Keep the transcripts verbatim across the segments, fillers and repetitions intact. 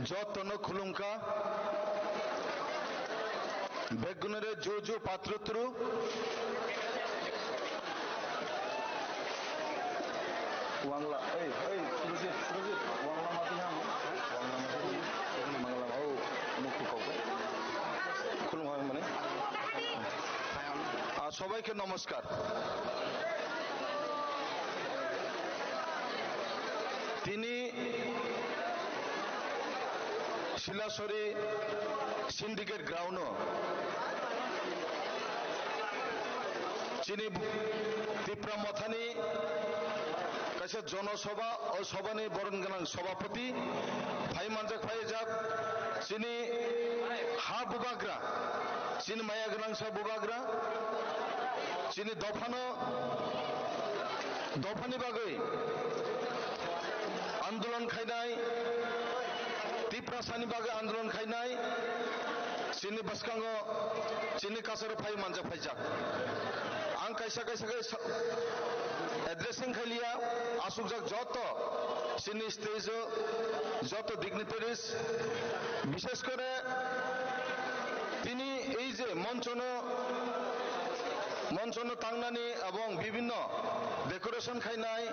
Jotono khulumkha. Begunore juju patrutru. Wangla, ei, ei, Surojit, Surojit, wangla mati ham. Wangla mati ham. Mangla, oh, mukti kau. Khulumkha mane. Ah, সবাইকে নমস্কার। Tini Silasori Syndicate Ground o chini Tipra Mothani kaisa Jono Sabha, o Sabhani boron gwnang Sabhapati phai manjak, phaijak chini ha bubagra, chini maya gwnangsa bubagra, chini dophano, dophani bagwi andolon khainai, Tiprasani bagwi andolon khainai, chini bwskango chini kasaro phai manjak phaijak. Ang kaisa kaisa khe sa-, addressing khailiya, asukjak joto chini stage o joto dignitaries, bishes kore tini ei je monchono, monchono tangnani ebong bibhinno decoration khainai,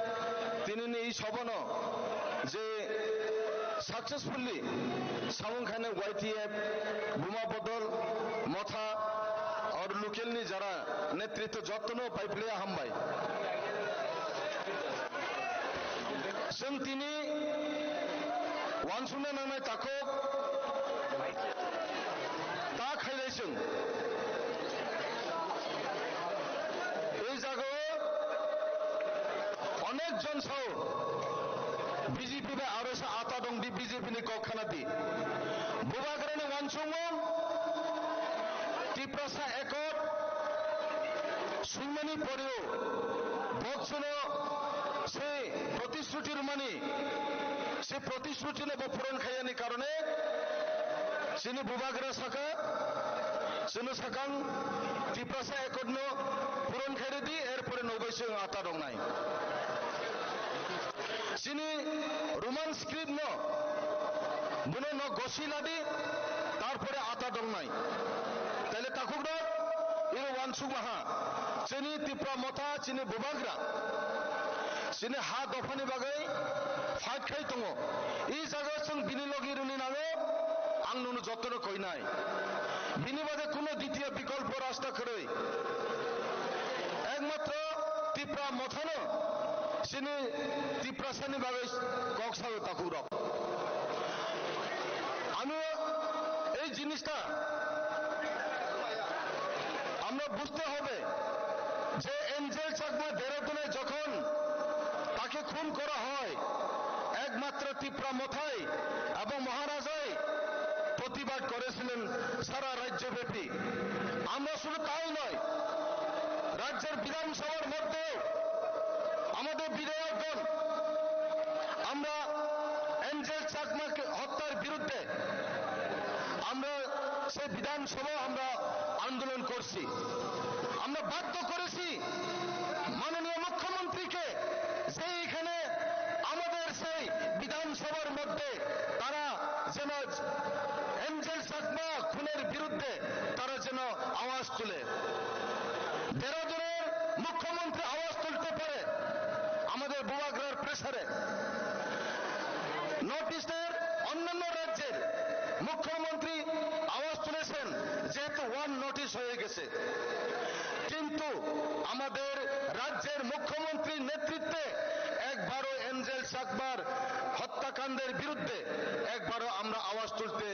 tinini ei sobano je successfully samung khainai Y T F, Buma Bodol Motha, or local ni jara netritto jotono paiphlaiya hambai. Chwng tini uansukna nangnai takhuk ta khailai chwng. Ei jagao onek jon sao B J P bai aro sa ata dong di, B J P ni kok khana di. Bubagrani uansukmung Tiprasa Accord swimani poreo boksono se protisruti rwmani, se protisruti no bo puron khaiyani karone chini bubagra saka, chwngno sakang Tiprasa Accord no puron khairwdi, erpore nobai chwng ata dongnai. Chini Roman script no, bono no gosi ladi, tarpore ata dongnai. Taile takhukrok, iro uansukma ha, chini Tipra Motha, chini bubagra, chini ha dophani bagwi fight khai tongo. I jaga chwng bini logi rwni nango, ang nono jotono koinai. Bini bade kuno ditiyo bikolpo rasta kwrwi. Ekmatro Tipra Mothano chini Tiprasani bagwi kok sao takhukrok. আমি এই জিনিসটা আমরা বুঝতে হবে যে এঞ্জেল চাকমা দেরাদুনে যখন তাকে খুন করা হয়, একমাত্র তিপ্রা মথাই এবং মহারাজাই প্রতিবাদ করেছিলেন সারা রাজ্যব্যাপী। আমরা শুধু তাই নয়, রাজ্যের বিধানসভার মধ্যেও আমাদের বিধায়কগণ আমরা এঞ্জেল চাকমা হত্যার বিরুদ্ধে আমরা সেই বিধানসভা আমরা আন্দোলন করছি। আমরা বাধ্য করেছি মাননীয় মুখ্যমন্ত্রীকে যে এখানে আমাদের সেই বিধানসভার মধ্যে তারা যেন এঞ্জেল চাকমা খুনের বিরুদ্ধে তারা যেন আওয়াজ তুলে। দেরাদুনের মুখ্যমন্ত্রী আওয়াজ তুলতে পারে আমাদের বুবাগ্রার প্রেসারে। নর্থ ইস্টের অন্যান্য রাজ্যের মুখ্যমন্ত্রী আওয়াজ তুলেছেন, যেহেতু ওয়ান নোটিশ হয়ে গেছে। কিন্তু আমাদের রাজ্যের মুখ্যমন্ত্রীর নেতৃত্বে একবারও এঞ্জেল চাকমার হত্যাকাণ্ডের বিরুদ্ধে একবারও আমরা আওয়াজ তুলতে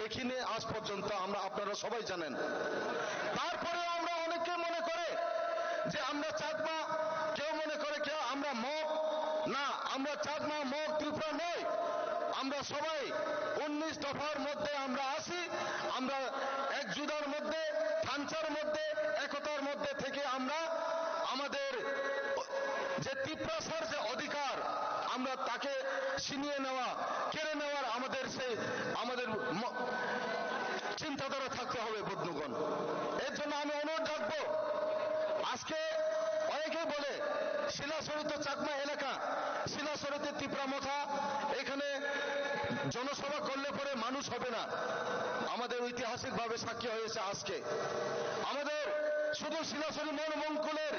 দেখিনি আজ পর্যন্ত, আমরা, আপনারা সবাই জানেন। তারপরেও আমরা অনেকে মনে করে যে আমরা চাকমা, কেউ মনে করে কেউ আমরা মগ। না, আমরা চাকমা, মগ, ত্রিপুরা নই। আমরা সবাই উনিশ দফার মধ্যে আমরা আছি। আমরা এক জুদার মধ্যে, থানচার মধ্যে, একতার মধ্যে থেকে আমরা আমাদের যে তিপ্রাসার যে অধিকার, আমরা তাকে ছিনিয়ে নেওয়া, কেড়ে নেওয়ার আমাদের সেই, আমাদের ম-, চিন্তাধারা থাকতে হবে বন্ধুগণ। এর জন্য আমি অনুরোধ রাখবো, আজকে অনেকেই বলে শিলাছড়ি তো চাকমা এলাকা, শিলাছড়িতে তিপ্রা মথা, এখানে জনসভা করলে পরে মানুষ হবে না। আমাদের ঐতিহাসিকভাবে সাক্ষী হয়েছে আজকে। আমাদের শুধু শিলাছড়ি মনোমঙ্কুলের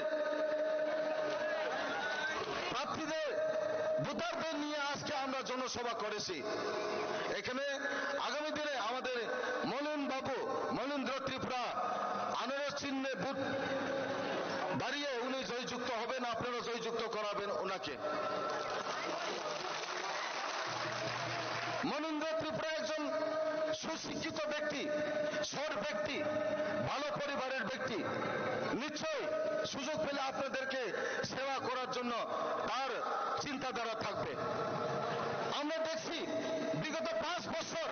প্রার্থীদের, ভোটারদের নিয়ে আজকে আমরা জনসভা করেছি। এখানে আগামী দিনে আমাদের মলিন বাবু, মনীন্দ্র ত্রিপুরা আনারস চিহ্নে ভোট বাড়িয়ে উনি জয়যুক্ত হবেন, আপনারা জয়যুক্ত করাবেন ওনাকে। মনীন্দ্র ত্রিপুরা একজন সুশিক্ষিত ব্যক্তি, সৎ ব্যক্তি, ভালো পরিবারের ব্যক্তি। নিশ্চয়ই সুযোগ পেলে আপনাদেরকে সেবা করার জন্য তার চিন্তাধারা থাকবে। আমরা দেখছি বিগত পাঁচ বছর,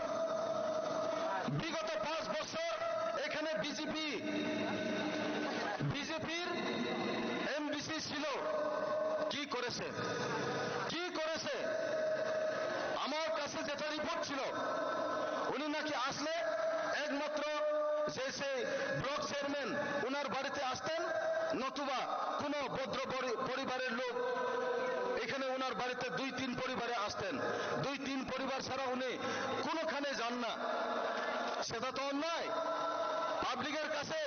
বিগত পাঁচ বছর এখানে বিজেপি, বিজেপির এমডিসি ছিল, কি করেছে, কি করেছে? আমার কাছে যেটা রিপোর্ট ছিল, উনি নাকি আসলে একমাত্র যে সেই ব্লক চেয়ারম্যান ওনার বাড়িতে আসতেন, নতুবা কোনো ভদ্র পরি-, পরিবারের লোক এখানে ওনার বাড়িতে দুই তিন পরিবারে আসতেন। দুই তিন পরিবার ছাড়া উনি কোনোখানে যান না। সেটা তো অন্যায়। পাবলিকের কাছে,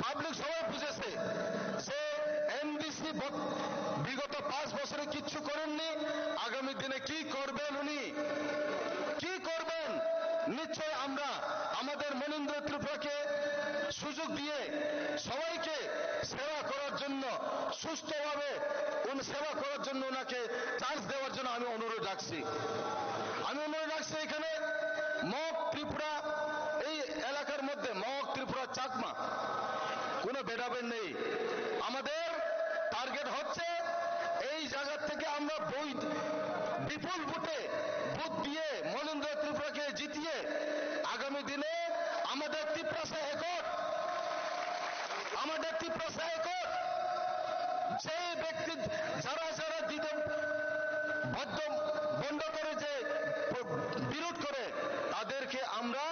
পাবলিক সবাই বুঝেছে যে এমডিসি বিগত পাঁচ বছরে কিচ্ছু করেননি, আগামী দিনে কি করবেন উনি, কি করবেন। নিশ্চয় আমরা আমাদের মনীন্দ্র ত্রিপুরাকে সুযোগ দিয়ে সবাইকে সেবা করার জন্য, সুস্থভাবে উনি সেবা করার জন্য ওনাকে চান্স দেওয়ার জন্য আমি অনুরোধ রাখছি। আমি অনুরোধ রাখছি এখানে মগ ত্রিপুরা, এই এলাকার মধ্যে মগ ত্রিপুরা চাকমা কোনো ভেদাভেদ নেই। আমাদের টার্গেট হচ্ছে এই জায়গা থেকে আমরা বই-, বিপুল ভোটে ভোট দিয়ে মনীন্দ্র ত্রিপুরাকে জিতিয়ে আগামী দিনে আমাদের তিপ্রাসা একট, আমাদের তিপ্রাসা একট, যে ব্যক্তি, যারা যারা দিতে বদ্ধ, বন্ধ করে যে বিরোধ করে, তাদেরকে আমরা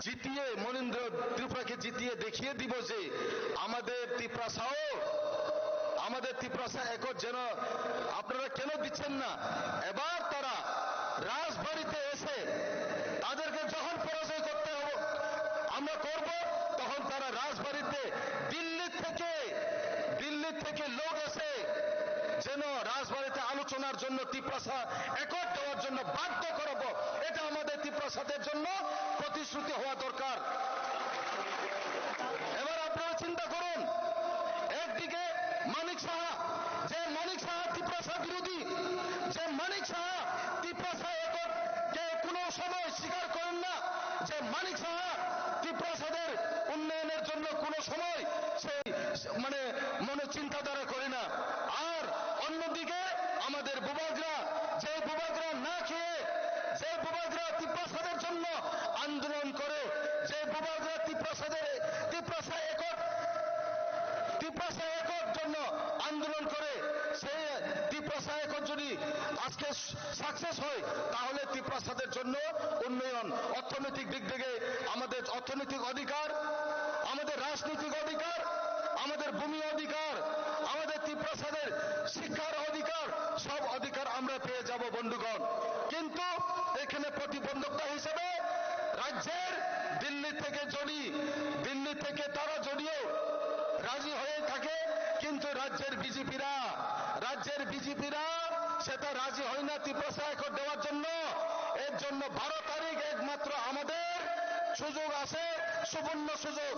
জিতিয়ে, মনীন্দ্র ত্রিপুরাকে জিতিয়ে দেখিয়ে দিব যে আমাদের তিপ্রাসাও, আমাদের তিপ্রাসা একট যেন আপনারা কেন দিচ্ছেন না। এবার তারা রাজবাড়িতে এসে তাদেরকে যখন পরাজয় করতে হবে, আমরা করব, তখন তারা রাজবাড়িতে দিল্লি থেকে, দিল্লি থেকে লোক এসে যেন রাজবাড়িতে আলোচনার জন্য তিপ্রাসা একট দেওয়ার জন্য বাধ্য করব। এটা আমাদের তিপ্রাসাদের জন্য প্রতিশ্রুতি হওয়া দরকার। এবার আপনারা চিন্তা করুন, একদিকে মানিক সাহা, যে মানিক সাহা তিপ্রাসা বিরোধী, যে মানিক সাহা তিপ্রাসা একটকে কোনো সময় স্বীকার করেন না, যে মানিক সাহা তিপ্রাসাদের উন্নয়নের জন্য কোনো সময় সেই মানে মনে চিন্তাধারা করে না। আর অন্যদিকে আমাদের বুবাগরা, যে বুবাগরা না খেয়ে, যে বুবাগরা তিপ্রাসাদের জন্য আন্দোলন করে, যে বুবাগরা তিপ্রাসাদের, তিপ্রাসা একট, তিপ্রাসা একট জন্য আন্দোলন করে, সেই তিপ্রাসা একট যদি আজকে সাকসেস হয়, তাহলে তিপ্রাসাদের জন্য উন্নয়ন, অর্থনৈতিক দিক থেকে আমাদের অর্থনৈতিক অধিকার, আমাদের রাজনৈতিক অধিকার, আমাদের ভূমি অধিকার, আমাদের তিপ্রাসাদের শিক্ষার অধিকার, সব অধিকার আমরা পেয়ে যাব বন্ধুগণ। কিন্তু এখানে প্রতিবন্ধকতা হিসেবে রাজ্যের দিল্লি থেকে যদি, দিল্লি থেকে তারা যদিও রাজি হয়ে থাকে, কিন্তু রাজ্যের বিজেপিরা, রাজ্যের বিজেপিরা সেটা রাজি হয় না তিপ্রাসা একট দেওয়ার জন্য। এর জন্য বারো তারিখ একমাত্র আমাদের সুযোগ আছে, সুবর্ণ সুযোগ।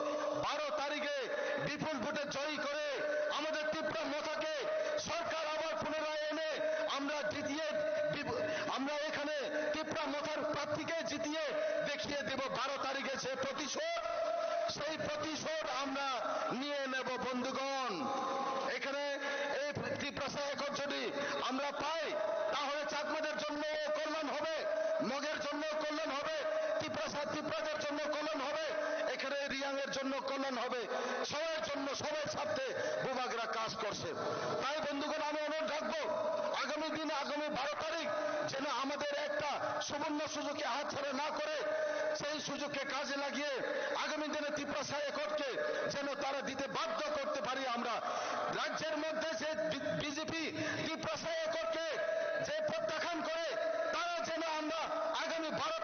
বারো তারিখে বিপুল ভোটে জয়ী করে আমাদের তিপ্রা মথাকে সরকার আবার পুনরায় এনে আমরা জিতিয়ে বিপ-, আমরা এখানে তিপ্রা মথার প্রার্থীকে জিতিয়ে দেখিয়ে দেব বারো তারিখে যে প্রতিশোধ, সেই প্রতিশোধ আমরা নিয়ে নেব বন্ধুগণ। এখানে এই তিপ্রাসা একট যদি আমরা পাই, তাহলে চাকমাদের জন্য কল্যাণ হবে, মগের জন্য কল্যাণ হবে, তিপ্রাসা তিপ্রাদের জন্য কল্যাণ হবে, এখানে রিয়াং এর জন্য কল্যাণ হবে, সবার জন্য, সবার স্বার্থে বুবাগরা কাজ করছে। তাই বন্ধুগণ, আমি অনুরোধ রাখবো, আগামী দিনে, আগামী বারো তারিখ যেন আমাদের একটা সুবর্ণ সুযোগকে হাতছাড়া না করে, সেই সুযোগকে কাজে লাগিয়ে আগামী দিনে তিপ্রাসা একটকে যেন তারা দিতে বাধ্য করতে পারি আমরা। রাজ্যের মধ্যে যে বি-, বিজেপি তিপ্রাসা একটকে যে প্রত্যাখ্যান করে, তারা যেন আমরা আগামী বারো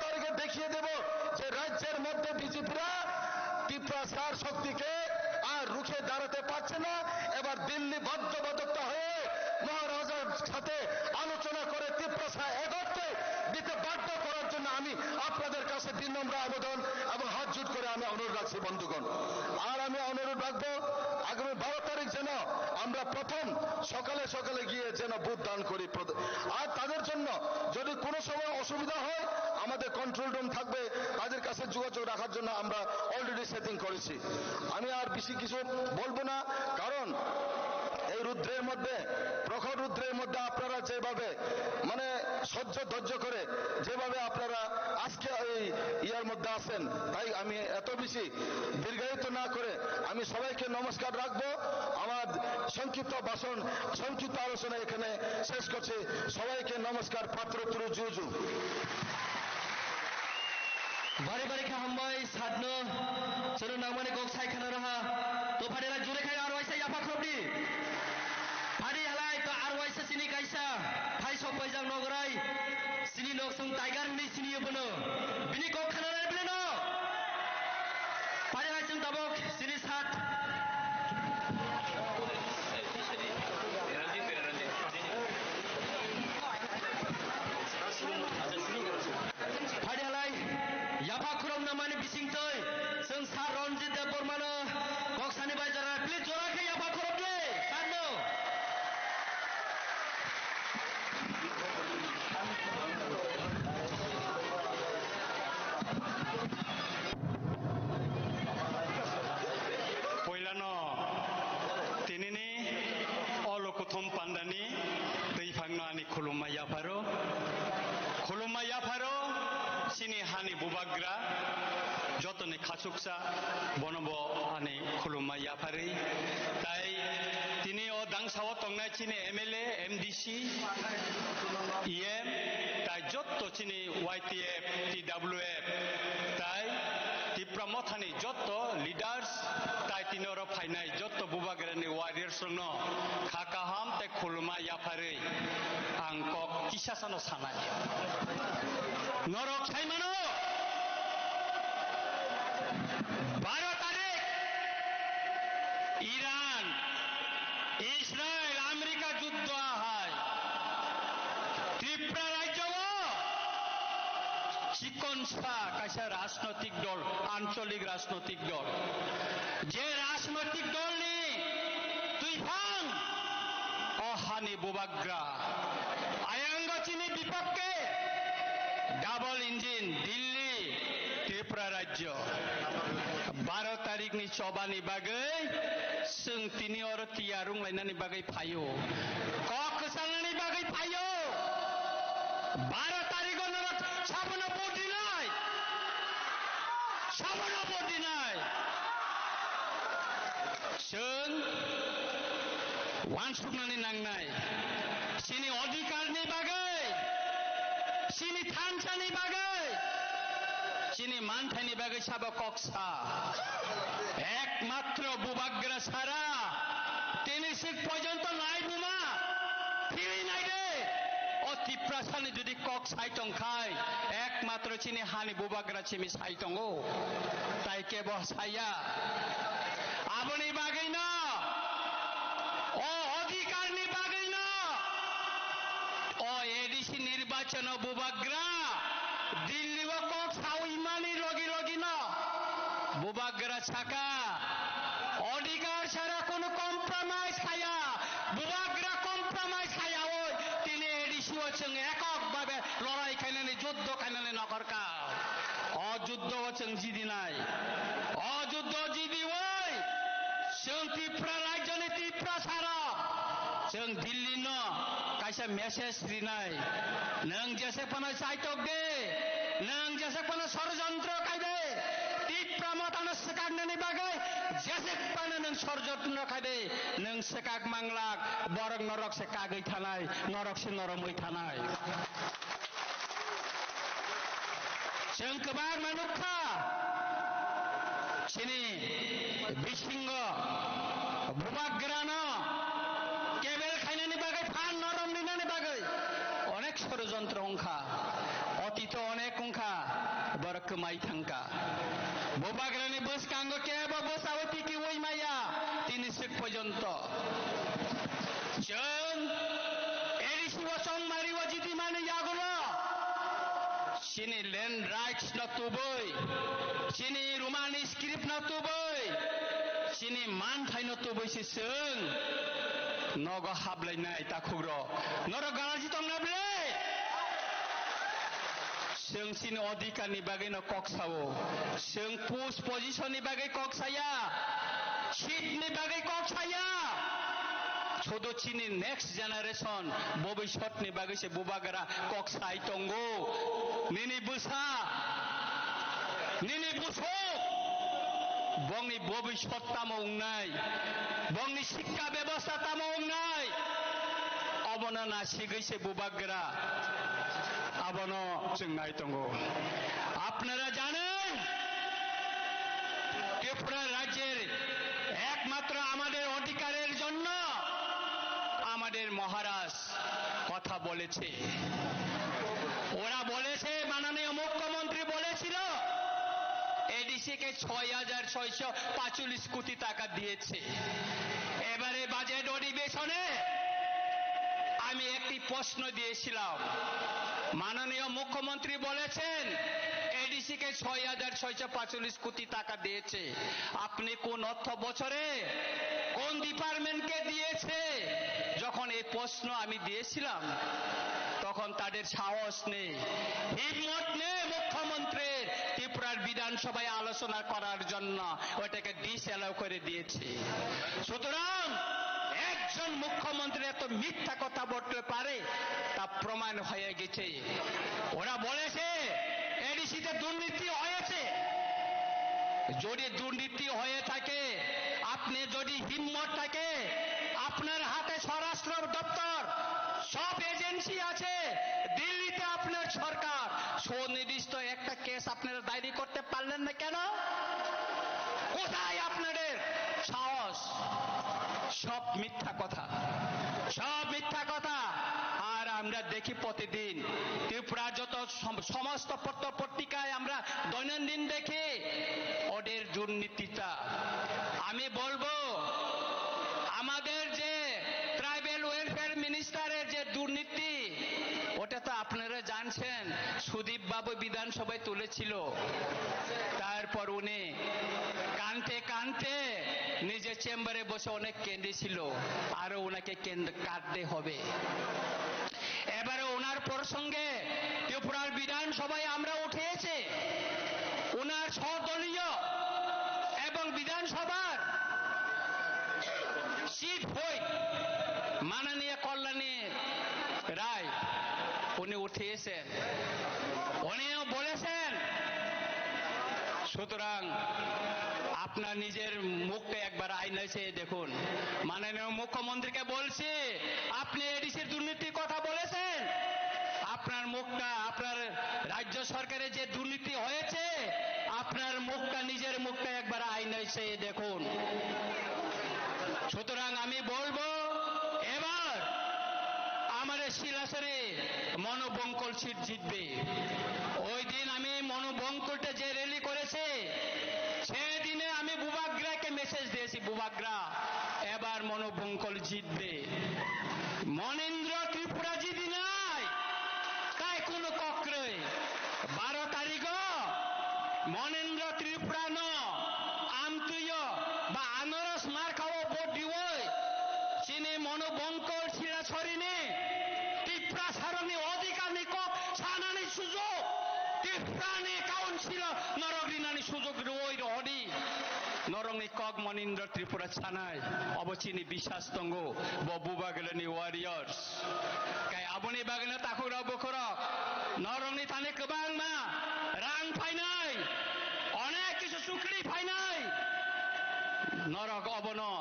তিপ্রাসার শক্তিকে আর রুখে দাঁড়াতে পারছে না। এবার দিল্লি বাধ্যবাধকতা হয়ে মহারাজার সাথে আলোচনা করে তিপ্রাসা একত্রে দিতে বাধ্য করার জন্য আমি আপনাদের কাছে বিনম্র আবেদন এবং হাত জোট করে আমি অনুরোধ রাখছি বন্ধুগণ। আর আমি অনুরোধ রাখবো, আগামী বারো তারিখ যেন আমরা প্রথম সকালে সকালে গিয়ে যেন ভোট দান করি। প্রদ-, আর তাদের জন্য যদি কোনো সময় অসুবিধা হয়, আমাদের কন্ট্রোল রুম থাকবে, তাদের কাছে যোগাযোগ রাখার জন্য আমরা অলরেডি সেটিং করেছি। আমি আর বেশি কিছু বলবো না, কারণ এই রুদ্রের মধ্যে, প্রখর রুদ্রের মধ্যে আপনারা যেভাবে মানে সহ্য ধৈর্য করে যেভাবে আপনারা আজকে এই ইয়ার মধ্যে আছেন, তাই আমি এত বেশি দীর্ঘায়িত না করে আমি সবাইকে নমস্কার রাখবো। আমার সংক্ষিপ্ত ভাষণ, সংক্ষিপ্ত আলোচনা এখানে শেষ করছি। সবাইকে নমস্কার, পাত্র পুরু জুজু। Bari bari kha hambai satno, chwrwng nangmani kok sai khana raha. To phari la jure khai arwaisa yapha khropni. Phari halai to arwaisa sini kaisa, phai sok paijak nograi. Sini nok sung Tiger hwnwi siniyo bono. Bini kok khananai bini no. Phari hai chwng tabok sini sat. Phari halai yapha khurumna mani bisingtwi chwng sir Ranjit Debbarmano kok sani bai jora, please jora khe yapha khurumdi satno. Poilano tinini o lokothom pandani twiphangno ani khulumma yapharo. Khulumma yapharo chini hani bubagra jotoni khachuksa bono bo ani khulumma yapharwi. Tai tini o dangsao tongnai chini M L A, M D C, E M, tai jotto chini Y T F, T W F, tai Tipra Mothani jotto leaders, tai tini oro phainai jotto bubagrani warriors rokno kha kaham tei khuluma yapharwi ang kok kisa sano sanai. Norok sai mano, baro tarik Iran, Israel, America juddo ahai. Tripura rajyo o chikon sa kaisa rajnotik dol, ancholik rajnotik dol. Je rajnotik dol ni twiphang o hani bubagra. Ayang go chini bipokhe double engine Delhi, Tripura rajyo. Baro tarik ni chobani bagwi chwng tini oro tiyar wnglainani bagwi phaio. Kok kwchanani bagwi phaio. Baro tarigo norok sabono vote dinai. Sabono vote dinai. Chwng wansuknani nangnai. Chini odhikarni bagwi, chini thansani bagwi, chini manthaini bagwi sabo kok sa. Ekmatro bubagra sara tini sik porjonto nai buma philwi nai de. O Tiprasani jodi kok sai tong khai, ekmatro chini hani bubagra chimi sai tongo. Tai kebo saya. Aboni bagwino, o odhikarni bagwino, o A D C nirbachano bubagra Delhi o kok sawi mani logi logino bubagra saka, odhikar sara kono compromise khaya, bubagra compromise khaya oi, tini A D C o chwng ekok babe lorai khainani, juddo khainani nokorka. O juddo o chwng jidinai. O juddo jidiwi chwng Tipra rajyoni Tiprasarok chwng Delhi no kaisa message rinai. Nwng jesek phano chaitok de, nwng jesek phano sorojontro khai de, Tipra Mothano swkaknani bagwi jesek phano nwng sorojontro khai de, nwng swkak manglak, borok norok se kagwi thanai, norok se noromwi thanai. Chwng kwbangma nukha, chini bisingo bubagrano kebel khainani bagwi, phan norom rinani bagwi onek sorojontro wngkha. O Tito onek wngkha, borok kwmai thangkha. Bubagrani bwskango kebo bwsao tiki oi maya, tini swk porjonto. Chwng A D C o chongmari o jiti mani yagulo chini land rights no tubui, chini Romani script no tubui, chini manthai no tubui se chwng nogo hablainai takhukrok. Norok galaji tongna ble? Chwng chini odhikar ni bagwi no kok sao. Chwng post position ni bagwi kok saya. Seat ni bagwi kok saya. Sudu chini next generation, bobiswt ni bagwi se bubagra kok sai tongo. Nini bwsa, nini busuk, bongni bobiswt tamo wngnai, bongni sikka bebosta tamo wngnai, obono nasigwi se bubagra, abono chwng nai tongo. আপনারা জানেন, ত্রিপুরা রাজ্যের একমাত্র আমাদের অধিকারের জন্য আমাদের মহারাজ কথা বলেছে। ওরা বলেছে, মাননীয় মুখ্যমন্ত্রী বলেছিল, এডিসি কে ছয় হাজার ছয়শো পাঁচচল্লিশ কোটি টাকা দিয়েছে। এবারে বাজেট অধিবেশনে আমি একটি প্রশ্ন দিয়েছিলাম, মাননীয় মুখ্যমন্ত্রী বলেছেন, এডিসি কে ছয় হাজার ছয়শো পাঁচচল্লিশ কোটি টাকা দিয়েছে। আপনি কোন অর্থ বছরে কোন ডিপার্টমেন্টকে দিয়েছে? যখন এই প্রশ্ন আমি দিয়েছিলাম, তখন তাদের সাহস নেই, হিম্মত নেই মুখ্যমন্ত্রীর ত্রিপুরার বিধানসভায় আলোচনা করার জন্য ওটাকে ডিসঅ্যালাউ করে দিয়েছে। সুতরাং একজন মুখ্যমন্ত্রী এত মিথ্যা কথা বলতে পারে, তা প্রমাণ হয়ে গেছে। ওরা বলেছে এডিসিতে দুর্নীতি হয়েছে। যদি দুর্নীতি হয়ে থাকে, আপনি যদি হিম্মত থাকে, আপনার হাতে স্বরাষ্ট্র দপ্তর, সব এজেন্সি আছে, দিল্লিতে আপনার সরকার, সুনির্দিষ্ট একটা কেস আপনারা ডায়েরি করতে পারলেন না কেন? কোথায় আপনাদের সাহস? সব মিথ্যা কথা, সব মিথ্যা কথা। আর আমরা দেখি প্রতিদিন ত্রিপুরা যত সম-, সমস্ত পত্র পত্রিকায় আমরা দৈনন্দিন দেখি ওদের দুর্নীতিটা। আমি বলবো, আমাদের যে ট্রাইবাল ওয়েলফেয়ার মিনিস্টারের যে দুর্নীতি, ওটা তো আপনারা জানছেন, সুদীপ বাবু বিধানসভায় তুলেছিল। তারপর উনি কাঁদতে কাঁদতে নিজের চেম্বারে বসে অনেক কেঁদেছিল, আরো ওনাকে কেন্দ-, কাঁদতে হবে। এবারে ওনার প্রসঙ্গে ত্রিপুরার বিধানসভায় আমরা উঠেছে, ওনার সদলীয় এবং বিধানসভার চিফ হুইপ মাননীয় কল্যাণী রায়, উনি উঠেছেন, উনিও বলেছেন। সুতরাং আপনার নিজের মুখটা একবার আয়নায় চেয়ে দেখুন। মাননীয় মুখ্যমন্ত্রীকে বলছি, আপনি এডিসির দুর্নীতির কথা বলেছেন, আপনার মুখটা, আপনার রাজ্য সরকারের যে দুর্নীতি হয়েছে, আপনার মুখটা, নিজের মুখটা একবার আয়নায় চেয়ে দেখুন। সুতরাং আমি বলবো, এবার আমাদের শিলাচরে মনোবঙ্কল সিট জিতবে। ওই দিন আমি মনোবঙ্কলটা যে র্যালি করেছে, সেদিনে আমি বুবাগ্রাকে মেসেজ দিয়েছি, বুবাগ্রা, এবার মনোবঙ্কল জিতবে। মনীন্দ্র ত্রিপুরা জিদি নাই, তাই কোনো কক্রে বারো তারিখও মনীন্দ্র ত্রিপুরা ন আমতুয় বা আনারস মার্কাও ভোট দিবই। চিনি মনোবঙ্কল সিরা সরিনি ত্রিপুরা সারনি অধিকারনি কক সানানি সুযোগ ত্রিপুরানি কাউন্সিল নরক রিনানি সুযোগ রই রহনি। Norokni kok Monindra Tripura sanai, obo chini bisas tongo, bo Bubagrani warriors. Kai aboni bagwino takhuk rok bukhuk rok, norokni thani kwbangma rang phainai, onek kisu chukri phainai. Norok obono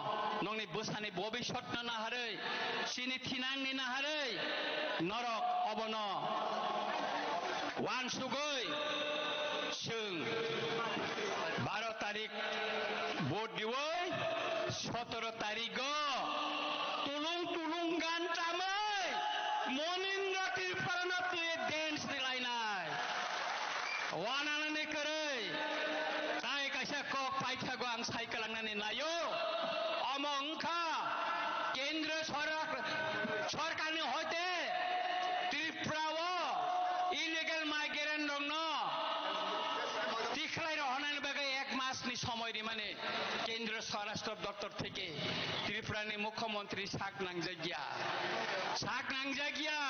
nokni bwsani bobisotno naharwi, chini thinangni naharwi, norok obono wansugwi chwng baro tarik vote diwi, sotoro tarigo tulung tulung gan chamwi Monindra Tripurano twi dance di lainai. Wananani kwrwi tai kaisa kok paithago ang sai kwlangnani naio. Omo wngkha Kendra Sorak-, Sorkarni hoite Tripura o illegal migrant rokno tikhlai rohornani bagwi ek masni somoi rimani Kendra Swarashtra Doptor theke Tripurani Mukhyamantri sak nangjakya, sak nangjakya,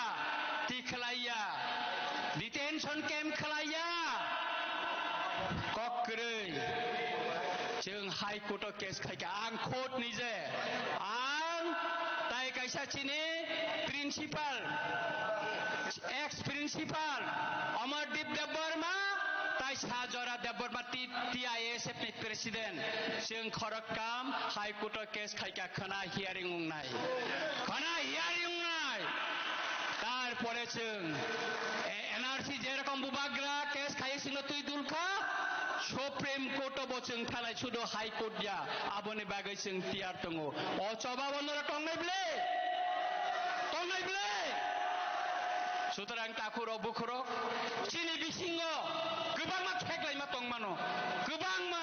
tikhlaiya, detention camp khlaiya, kok kwrwi. Chwng High Court o case khaikha, ang khud nije, ang tai kaisa chini principal, ex principal Amardeep Debbarma, tai Sajora Debbarma, T-, T I S F ni president, chwng khorok kam High Court o case khaikha, khwna hearing wngnai, khwna hearing wngnai. Tarpore chwng, e, N R C jerokom bubagra case khaiwi chwngno twi dulkha, Supreme Court o bo chwng thanai, sudu High Court ya, aboni bagwi chwng tiyar tongo. O choba bo norok tongnai ble? Tongnai ble? Sutorang takhurok bukhurok chini bisingo kwbangma kheklaima tongmano, kwbangma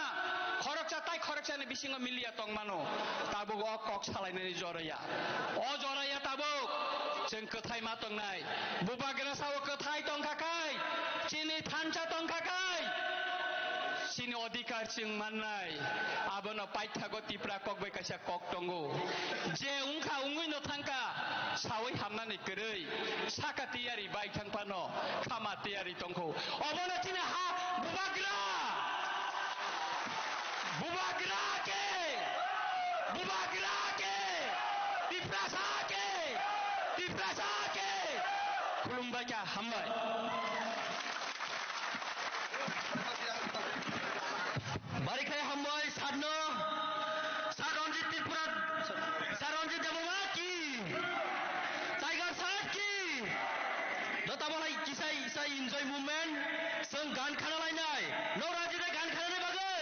khoroksa tai khoroksani bisingo miliya tongmano, tabuk o kok salainani joraya. O joraya tabuk chwng kwthai ma tongnai. Bubagra sao kwthai tongkha kai, chini thansa tongkha kai, chini odhikar chwng mannai. Abono paithago Tipra kok bai kaisa kok tongo. Je wngkha wngwi no thangkha, sawi hamnani kwrwi, saka tiyari bai thang phano khama tiyari tongkho. Obono chini ha bubagra. Bubagra ke! Bubagra ke! Tiprasa ke! Tiprasa ke! Khulumbai kha, hambai. Bari khai hambai, sadno, Sir Ranjit Tripura, Sir Ranjit Debbarma ki, Tiger Sahib ki. Do tamo hai kisai, kisai enjoy movement, seng gan khana lainai, no Ranjit dai gan khana nai bagwi.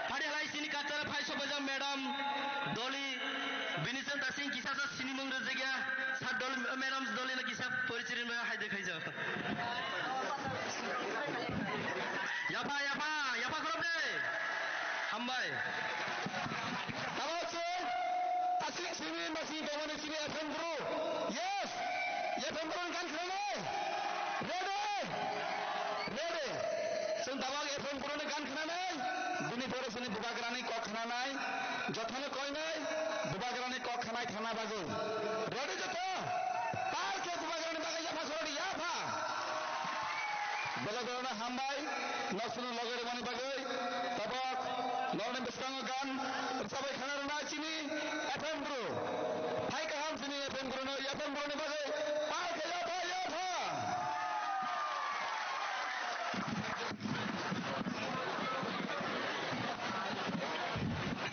Phadi halai sini kachara phai sobaja madam, Doli, bini seng tasing kisa sa sini mung rejegya, Sir Doli, madam Doli na kisa porichirin ba hai de khai jao. Yapha, yapha, yapha khorok de. Hambai. Tamo se, asik simi masing tongmani simi F M Guru. Yes. F M Guru ni gan khna nai. Ready. Ready. Sing tabak F M Guru ni gan khna nai. Bini pore sini bubagrani kok khna nai. Jothano koi nai. Bubagrani kok khna nai thana bagwi. Ready joto. Pal khe bubagrani bagwi yapha khorok di, yapha. Belai belai no hambai, nok sunu loge rwmani bagwi, tabok, nokni bwskango gan rwchabai khana rwnai chini F M Guru. Hai kaham chini F M Guru no, F M Guru ni bagwi, pal khe yapha, yapha.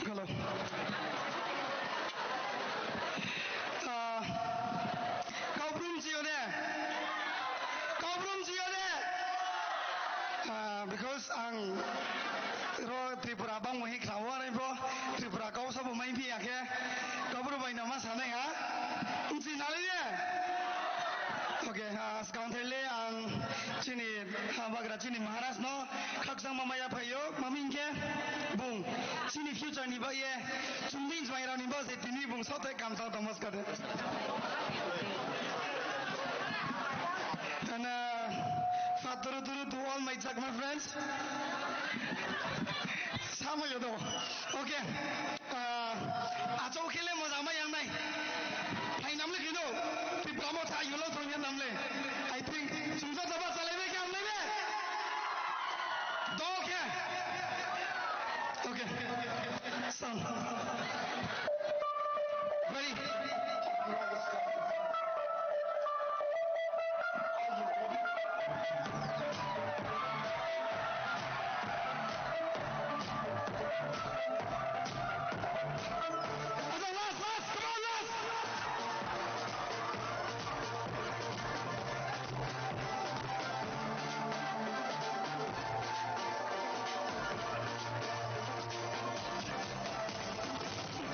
Hello. Ah, Kaubrum jiyo de. Kaubrum jiyo de. Ah, because ang ro Tripura bang mo hik lawo arai bo Tripura kau sabo mai phi akhe Kaubrum bai nama sanai ha. Nsi nalai de. Okay, ah, skang thele ang chini, ah, bagra chini Maharaj no khakchang ma maya phayo, mami hingkhe bung chini future ni bagwi chumding jwai rao ni bagwi tini bung sote kamchang tongma skade. And, uh, faturu turu to all my Chakma friends. Sama yodo. Okay. Ah, achau khele moja ma yang nai. Phai nam le kino. Tripura mo cha yulo thong ya nam le. I think sungsa jaba chalai be kya nam le. Dol khe. Okay. Sound. Ready?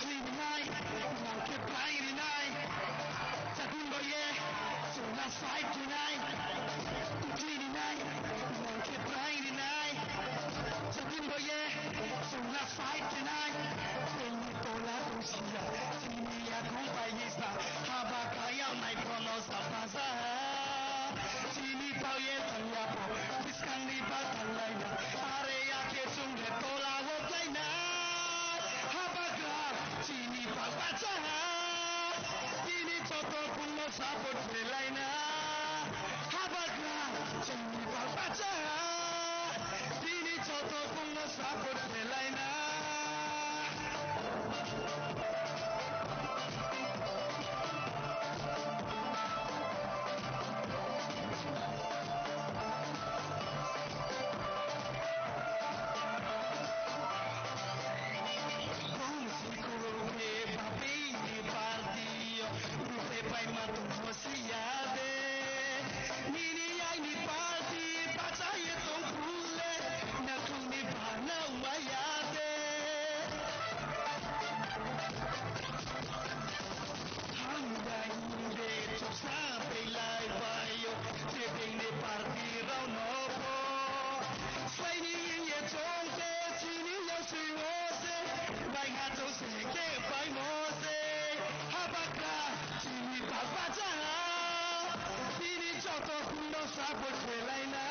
Rinai, nang khe pai rinai. Support khelaina,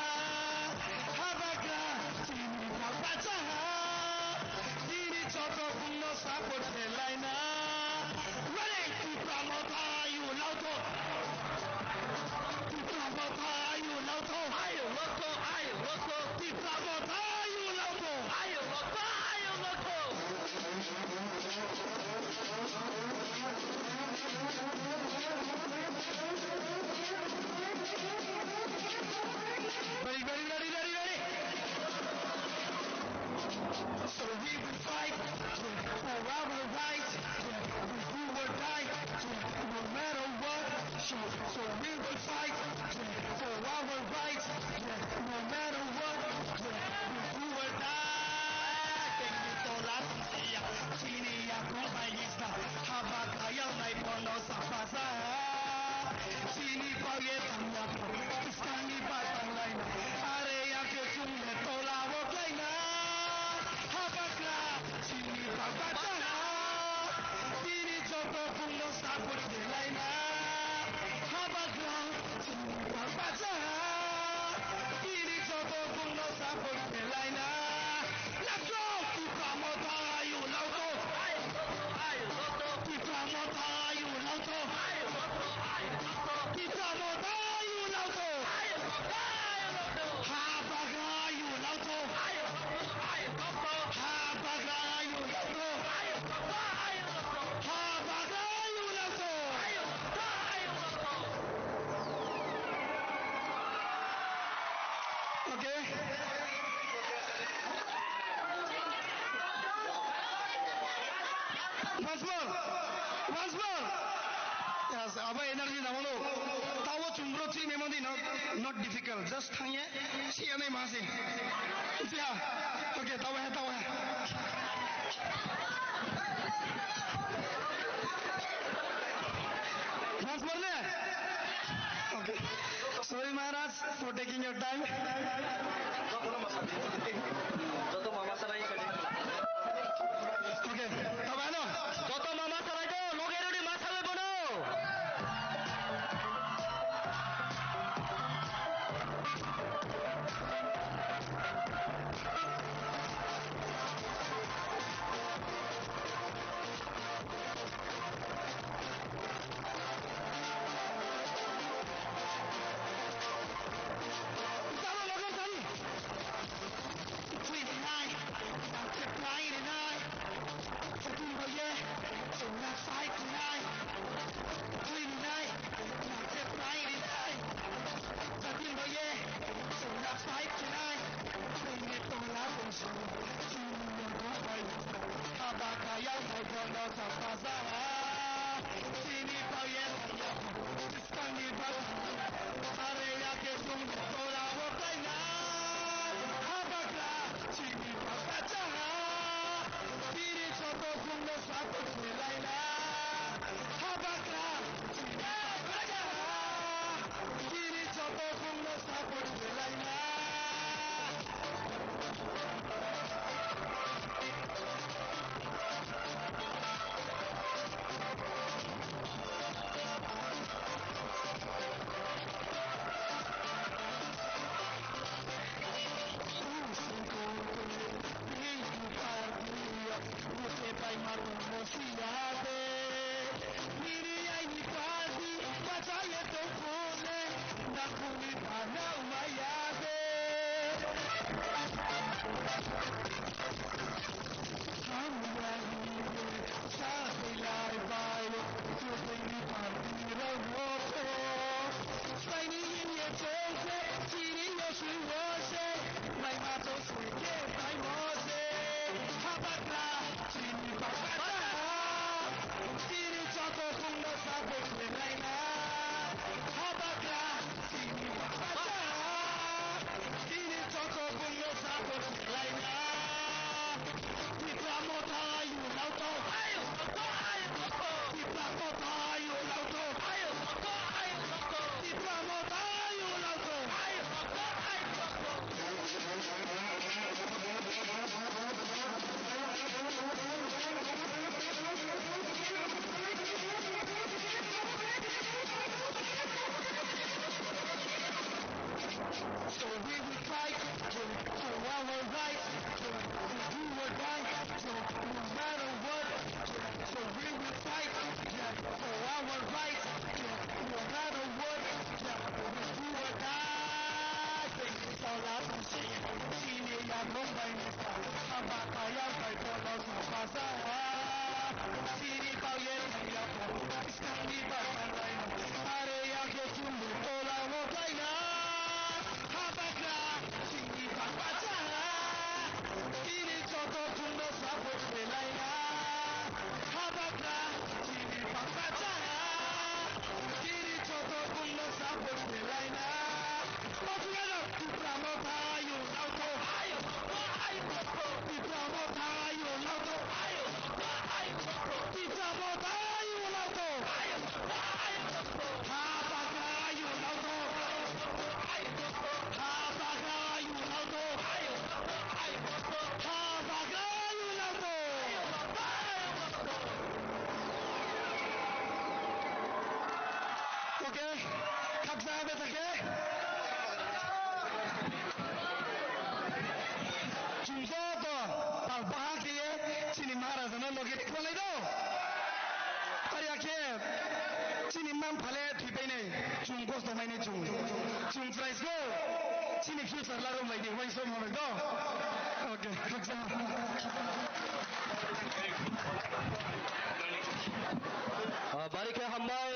habagra chini bachaha, chini joto bumno support khelaina. Ready, Tipra Motha, ayu lauto. Tipra Motha, ayu lauto. Ayu lauto, ayu lauto. Tipra Motha, ayu lauto. Ayu lauto, ayu lauto. Ready, ready, ready, ready, ready. So we will fight, yeah, for our right, yeah, we do or die, yeah, no matter what. So, so we will fight, yeah, for our right, yeah, no matter what. Yeah, we do or die. Chini ya kong bai lista, haba kaya nai pono sapasa. Chini pao ye tanya po, iskani batang laina. Are ya ke chungle tola bo klaina. Habagra, chini bachaha. Chini joto bumno support khelaina. Habagra, chini bachaha. Chini joto bumno support khelaina. Let's go! Tipra Motha, ayu lauto. Tipra Motha, ayu lauto. Tipra Motha, ayu lauto. Habagra, ayu lauto. Habagra, ayu lauto. Habagra, ayu lauto. Okay. Once more. Once more. Yes, abo energy na mano. Tawo chumbro chui memang di not, not difficult. Just thangye. Siya nai masi. Siya. Okay, tawa hai, tawa hai. Mas marne? Okay. Sorry, Maharaj, for taking your time. Joto mama sarai. Okay, tawa no. Joto mama sarai do, loge rudi masa le bono. Twenty-nine, not to play tonight. Chwng na fight tonight. Twenty-nine, not to play tonight. Chwng na fight tonight. Chwng ni tola bungsu. Chwng ni yong kong bai. Haba kaya nai bono sa pa sa. Chini pa ye sa ya. Tangni bak, are ya ke sung tora wo kaina. Habagra, chini bak bachaha. Tini joto sung no support khelaina. Habagra, chini bak bachaha. Tini joto sung no support khelaina. Pai matung mo siyade, miri ai ni padi, bachaye to phone, na khuni bana umayade. Hamya ni de, sa hilai bayo, tu de ni padi rao mo ko. Saini ye chese, chiri yo sui wo se, mai ma to sui ke pai mo se. Habagra, chini bagra. Chini joto sung no sa de khelaina. Habagra, chini bagra. Chini joto sung no sa de khelaina. Tipra Motha, ayu lauto. Ayu lauto, ayu lauto. Chung kosto maini chung. Chung prize go. Chini future larom lai di, wai som hoi do. Okay, khaksa. Ah, bari khe hambai.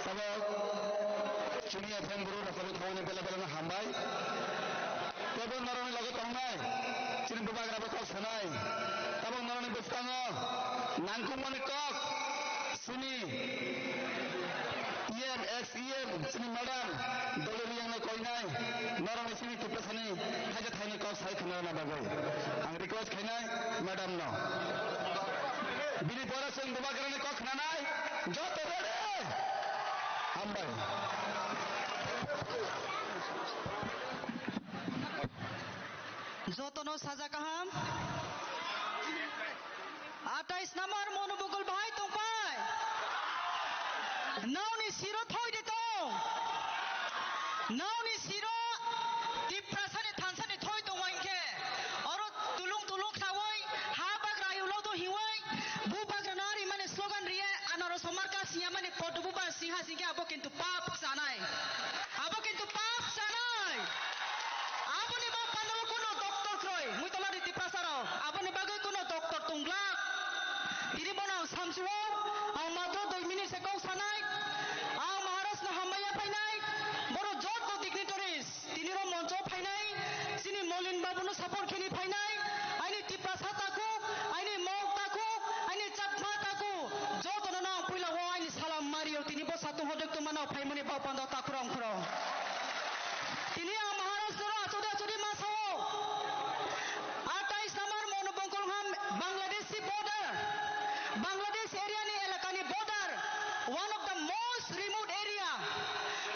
Tabok chini F M guru rokoni thangmani bela bela no hambai. Tebo norokni loge tongnai, chini bubagra bo kok sanai. Tabok norokni bwskango nangkukmani kok, chini E M, ex E M, chini madam, dole riyangno koinai, norokni chini Tiprasani thaisa thaini kok sai khna rwna bagwi. Ang request khainai madam no. Bini pore chwng bubagrani kok khnanai, joto ready? Hambai. Jotono saja kaham. Atais number Monubongkol bahai tongpai. Naoni siro thoi de tong. Naoni siro Tiprasani thansani thoi tongma hinkhe. Oro tulung tulung khlaui ha bagra ayulo do hiui. Bubagra nari mani slogan riye anaro somarka siyamani podo buba singha singke abo kintu pap chanai. Abo kintu pap chanai. Aboni bak pandao kuno doctor kroi. Mui tola di Tiprasa rao. Aboni bagwi kuno doctor tongla. Tini bono ang samsuo. Ang matro doi minute se kok sanai. Ang Maharaj no hambai ya phainai. Boro jotto dignitaries. Tini ro moncho phainai, chini Molin babu no support khini phainai, aini Tiprasa takhuk, aini Mok takhuk, aini Chakma takhuk, joto no ang puila o aini salam mario, tini bo satung hodek tuma no phaimani bau panda takhurang khurang. Tini ang Maharaj no achodi achodi ma sao. Atais number Monubongkol ham Bangladeshi border, Bangladesh area ni elaka ni border, one of the most remote area.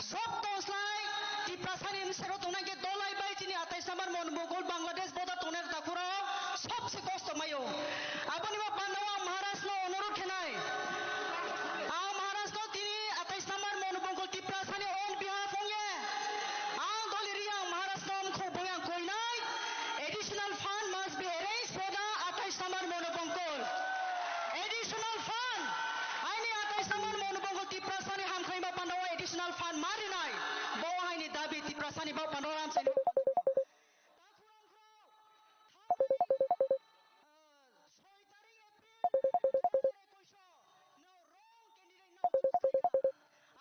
Joto slai Tiprasani bwsero tongnai khe Dolai bai chini atais number Monubongkol Bangladesh border tongnai takhurok sobse kosto maio. Aboni bo pandao ang Maharaj no onorot khenai. Ang Maharaj no tini atais number Monubongkol Tiprasani on behalf ongye ang doli riyang Maharaj no mkhu boyang koinai. Additional fund must be arranged for the atais number Monubongkol. Additional fund. Aini atais number Monubongkol Tiprasani hamkrai ba pandao additional fund marinai. Bo haini dabi Tiprasani ba pandao ramsani.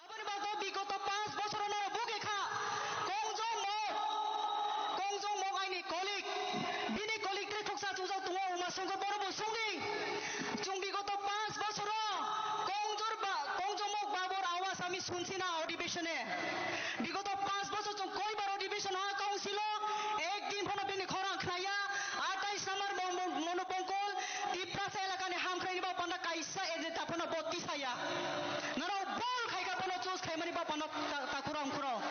Aboni bagwi bigoto panch bosorono bugwi kha. Kongjong Mok, Kongjong Mok aini colleague, bini colleague tei khuksa chujak tongo, Uma Songko boro bo songdi. Chwng bigoto panch bosoro Kongjor ba-, Kongjong Mok Babor awas ami sunsi na odibeshone. Bigoto panch bosor chwng koibar odibeshon ha council o ek din phano bini khorang khnaya. Atais number Mon-, Mon-, Monubongkol Tiprasa elakani hamkrai ni ba panda kaisa agenda phano bo tisaya. Norok bol khai kha phano choose khaimani ba panda ta-, takhurong khurong.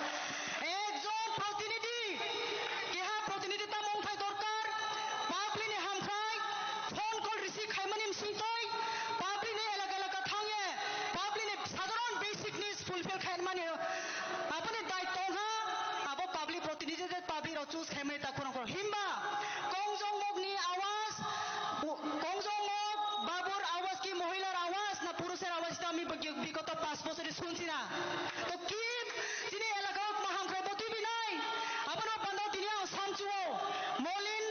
Ekjon protinidhi, keha protinidhi tamo wngthai dorkar, public ni hamkrai, phone call receive khaimani bsingtwi, public ni elaka elaka thangye, public ni sadharon basic needs fulfill khaimani, aboni daityo wngkha, abo public protinidhi de public rok choose khaimani ta khorang khorang. Himba, Kongjong Mokni awas, Kongjong Mok Babur awas ki mohilar awas na purusher awas ta ami bagi-, bigoto panch bosori sunsi na. To ki chini elaka o maham khe bo twi bi nai. Abono panda tini ang samchuo. Molin,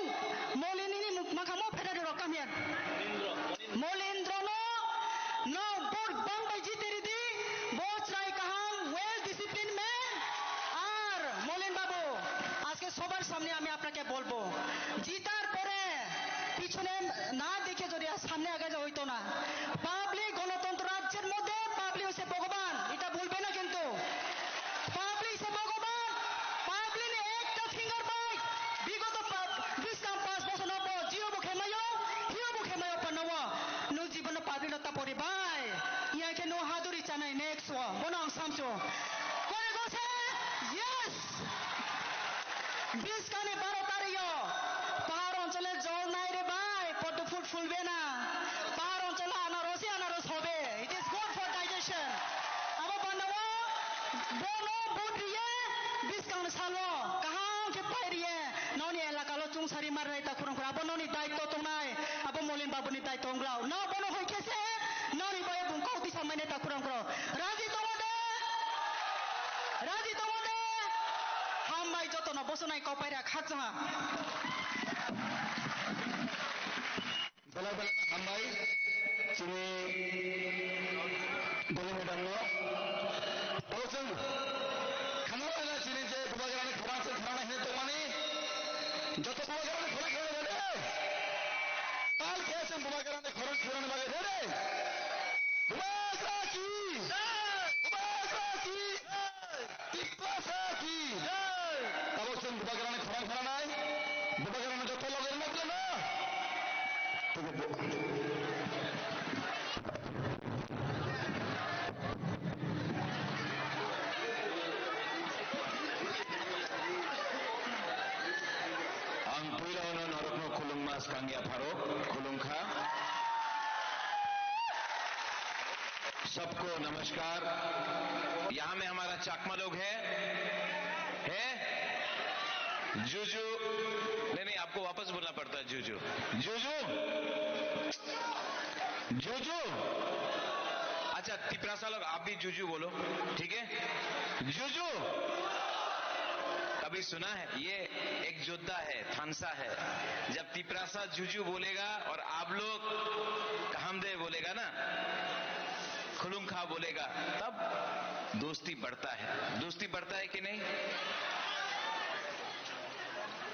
Molin ini muk-, makhamo pheda de rokam ya. Molindro no, no vote bang bai jite ridi, bo chwrai kaham, well disciplined man. Ar Molin babu, aske sobar samne ami apnake bolbo. Jitar pore pichone na dekhe jodi samne aga ja hoito na. Public, গণতন্ত্র রাজ্যের মধ্যে public হচ্ছে ভগবান, এটা ভুলবে না কিন্তু। Public হচ্ছে ভগবান, public ni ekta finger bai, bigoto pa-, biskang panch bosor no bo jio bo khemayo, hiyo bo khemayo pano wo. No jibono public no ta pori bai. Iya khe no haduri chanai next wo. Bono ang samcho. Kore gose? Yes! Biskani baro tariyo, pahar onchole jol nai re bai, poddo phul phulbe na. Pahar onchole anaros hi anaros hobe. It is good for digestion. Abo bandao bono bun riye, biskang salo kaham khe pai riye. Noni elaka lo chungsari mar rai ta khurang khurang. Abo noni daityo tongnai. Abo Molin babuni daityo onglao. No bono hoi khe se, noni boye bung kok Samani takhurang khoro. Raji tongo de? Raji tongo de? Hambai jotono bosonai kopai rak hakjaha. Belai belai hambai chini Doli madam no. Tabo chwng khana laina chini je bubagrani khorang se khorang hini tongmani. Joto bubagrani khorang khorang de. Tal khe chwng bubagrani khorang khorang bagwi de. Bubagra ki! Bubagra ki! Tiprasa ki! Tabok chwng Bubagrani khorang khorang nai. Bubagrani joto loge rwna pila na. Ang puila uno norokno khulungma swkang yapharo khulungkha. सबको नमस्कार। यहाँ में हमारा चाकमा लोग है, है? जुजू। नहीं, नहीं, आपको वापस बोलना पड़ता है, जुजू। जुजू। जुजू। अच्छा, तिपरासा लोग, आप भी जुजू बोलो, ठीक है? जुजू। कभी सुना है? ये एक योद्धा है, थानसा है। जब तिपरासा जुजू बोलेगा और आप लोग कामदेव बोलेगा ना, खुलुंखा बोलेगा, तब दोस्ती बढ़ता है। दोस्ती बढ़ता है कि नहीं?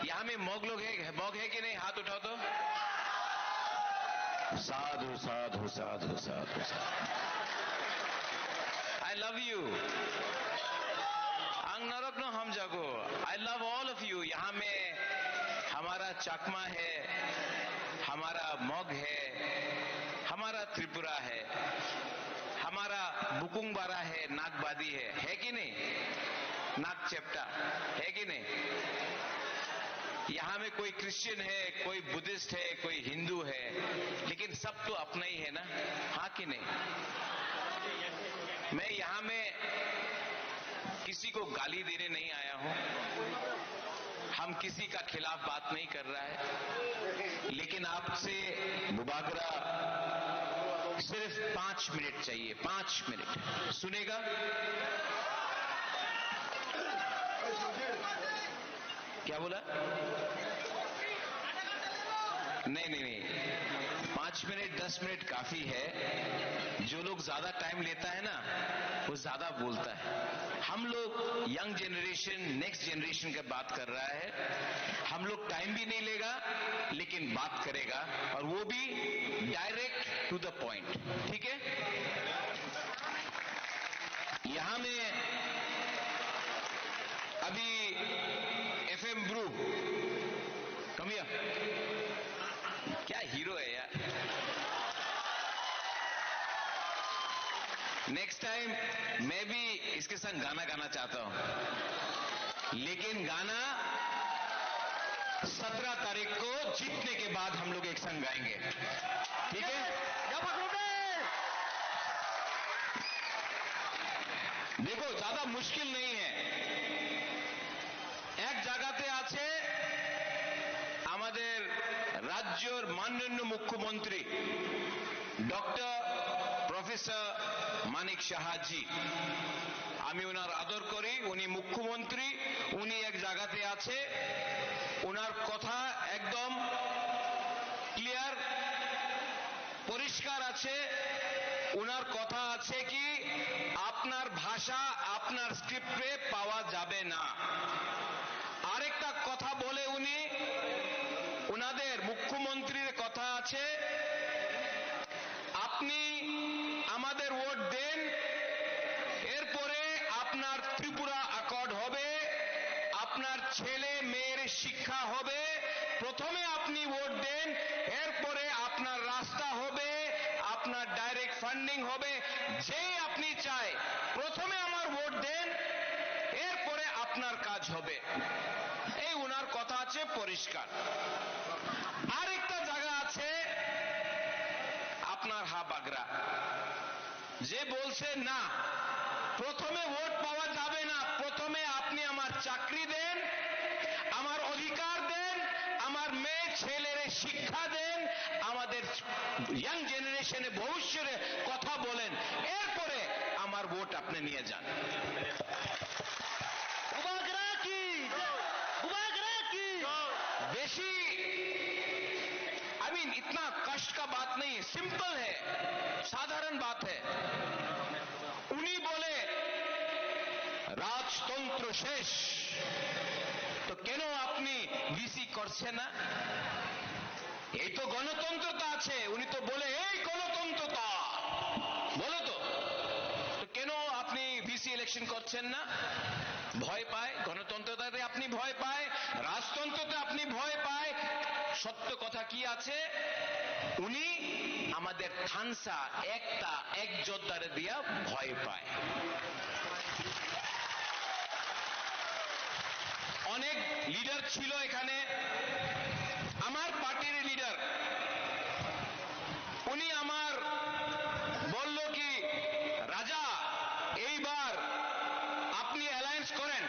यहाँ में मग लोग है, मग है कि नहीं? हाथ उठाओ तो। साधु, साधु, साधु, साधु, साधु। I love you. Ang norok no hamjago. I love all of you. यहाँ में हमारा चाकमा है, हमारा मग है, हमारा त्रिपुरा है, हमारा बुकुंग बारा है, नागबादी है, है कि नहीं? नाग चेप्टा, है कि नहीं? यहाँ में कोई क्रिश्चियन है, कोई बुद्धिस्ट है, कोई हिंदू है, लेकिन सब तो अपना ही है ना, हाँ कि नहीं? मैं यहाँ में किसी को गाली देने नहीं आया हूँ, हम किसी का खिलाफ बात नहीं कर रहा है, लेकिन आपसे बुबागरा सिर्फ पाँच मिनट चाहिए, पाँच मिनट सुनेगा? क्या बोला? नहीं, नहीं, नहीं, पाँच मिनट, दस मिनट काफी है। जो लोग ज्यादा टाइम लेता है ना, वो ज्यादा बोलता है। हम लोग यंग जनरेशन, नेक्स्ट जनरेशन का बात कर रहा है। हम लोग टाइम भी नहीं लेगा, लेकिन बात करेगा, और वो भी डायरेक्ट टू द पॉइंट। ठीक है? यहाँ में अभी एफएम ब्रू, come here, क्या हीरो है यार। नेक्स्ट टाइम मैं भी इसके संग गाना गाना चाहता हूँ, लेकिन गाना सत्रह तारीख को जीतने के बाद हम लोग एक संग गाएंगे, ठीक है? देखो, ज्यादा मुश्किल नहीं है। এক জায়গাতে আছে আমাদের রাজ্যর মাননীয় মুখ্যমন্ত্রী ডক্টর প্রফেসর মানিক সাহাজি। আমি ওনার আদর করি, উনি মুখ্যমন্ত্রী, উনি এক জায়গাতে আছে, ওনার কথা একদম ক্লিয়ার, পরিষ্কার আছে। ওনার কথা আছে কি, আপনার ভাষা আপনার স্ক্রিপ্টে পাওয়া যাবে না। আরেকটা কথা বলে উনি, ওনাদের মুখ্যমন্ত্রীর কথা আছে, আপনি আমাদের ভোট দেন, এরপরে আপনার ত্রিপুরা অ্যাকর্ড হবে, আপনার ছেলে মেয়ের শিক্ষা হবে। প্রথমে আপনি ভোট দেন, এরপরে আপনার রাস্তা হবে, আপনার ডাইরেক্ট ফান্ডিং হবে। যেই আপনি চাই, প্রথমে আমার ভোট দেন, এরপরে আপনার কাজ হবে। এই ওনার কথা আছে পরিষ্কার। আরেকটা জায়গা আছে আপনার হাবাগরা, যে বলছে না, প্রথমে ভোট পাওয়া যাবে না, প্রথমে আপনি আমার চাকরি দেন, আমার অধিকার দেন, আমার মেয়ে ছেলেরে শিক্ষা দেন, আমাদের ইয়াং জেনারেশনে ভবিষ্যতে কথা বলেন, এরপরে আমার ভোট আপনি নিয়ে যান। বুবাগরা কি? বুবাগরা কি? বেশি, I mean, इतना कष्ट का बात नहीं है, सिंपल है, साधारण बात है। উনি বলে রাজতন্ত্র শেষ, তো কেন আপনি ভিসি করছেন না? এই তো গণতন্ত্রতা আছে। উনি তো বলে, এই গণতন্ত্রতা, বলো তো। তো কেন আপনি ভিসি ইলেকশন করছেন না? ভয় পায়। গণতন্ত্রতাতে আপনি ভয় পায়, রাজতন্ত্রতে আপনি ভয় পায়। সত্য কথা কি আছে? উনি আমাদের থানসা একটা এক যোদ্ধারে দিয়া ভয় পায়। অনেক লিডার ছিল এখানে, আমার পার্টির লিডার, উনি আমার বলল কি, "রাজা, এইবার আপনি অ্যালায়েন্স করেন,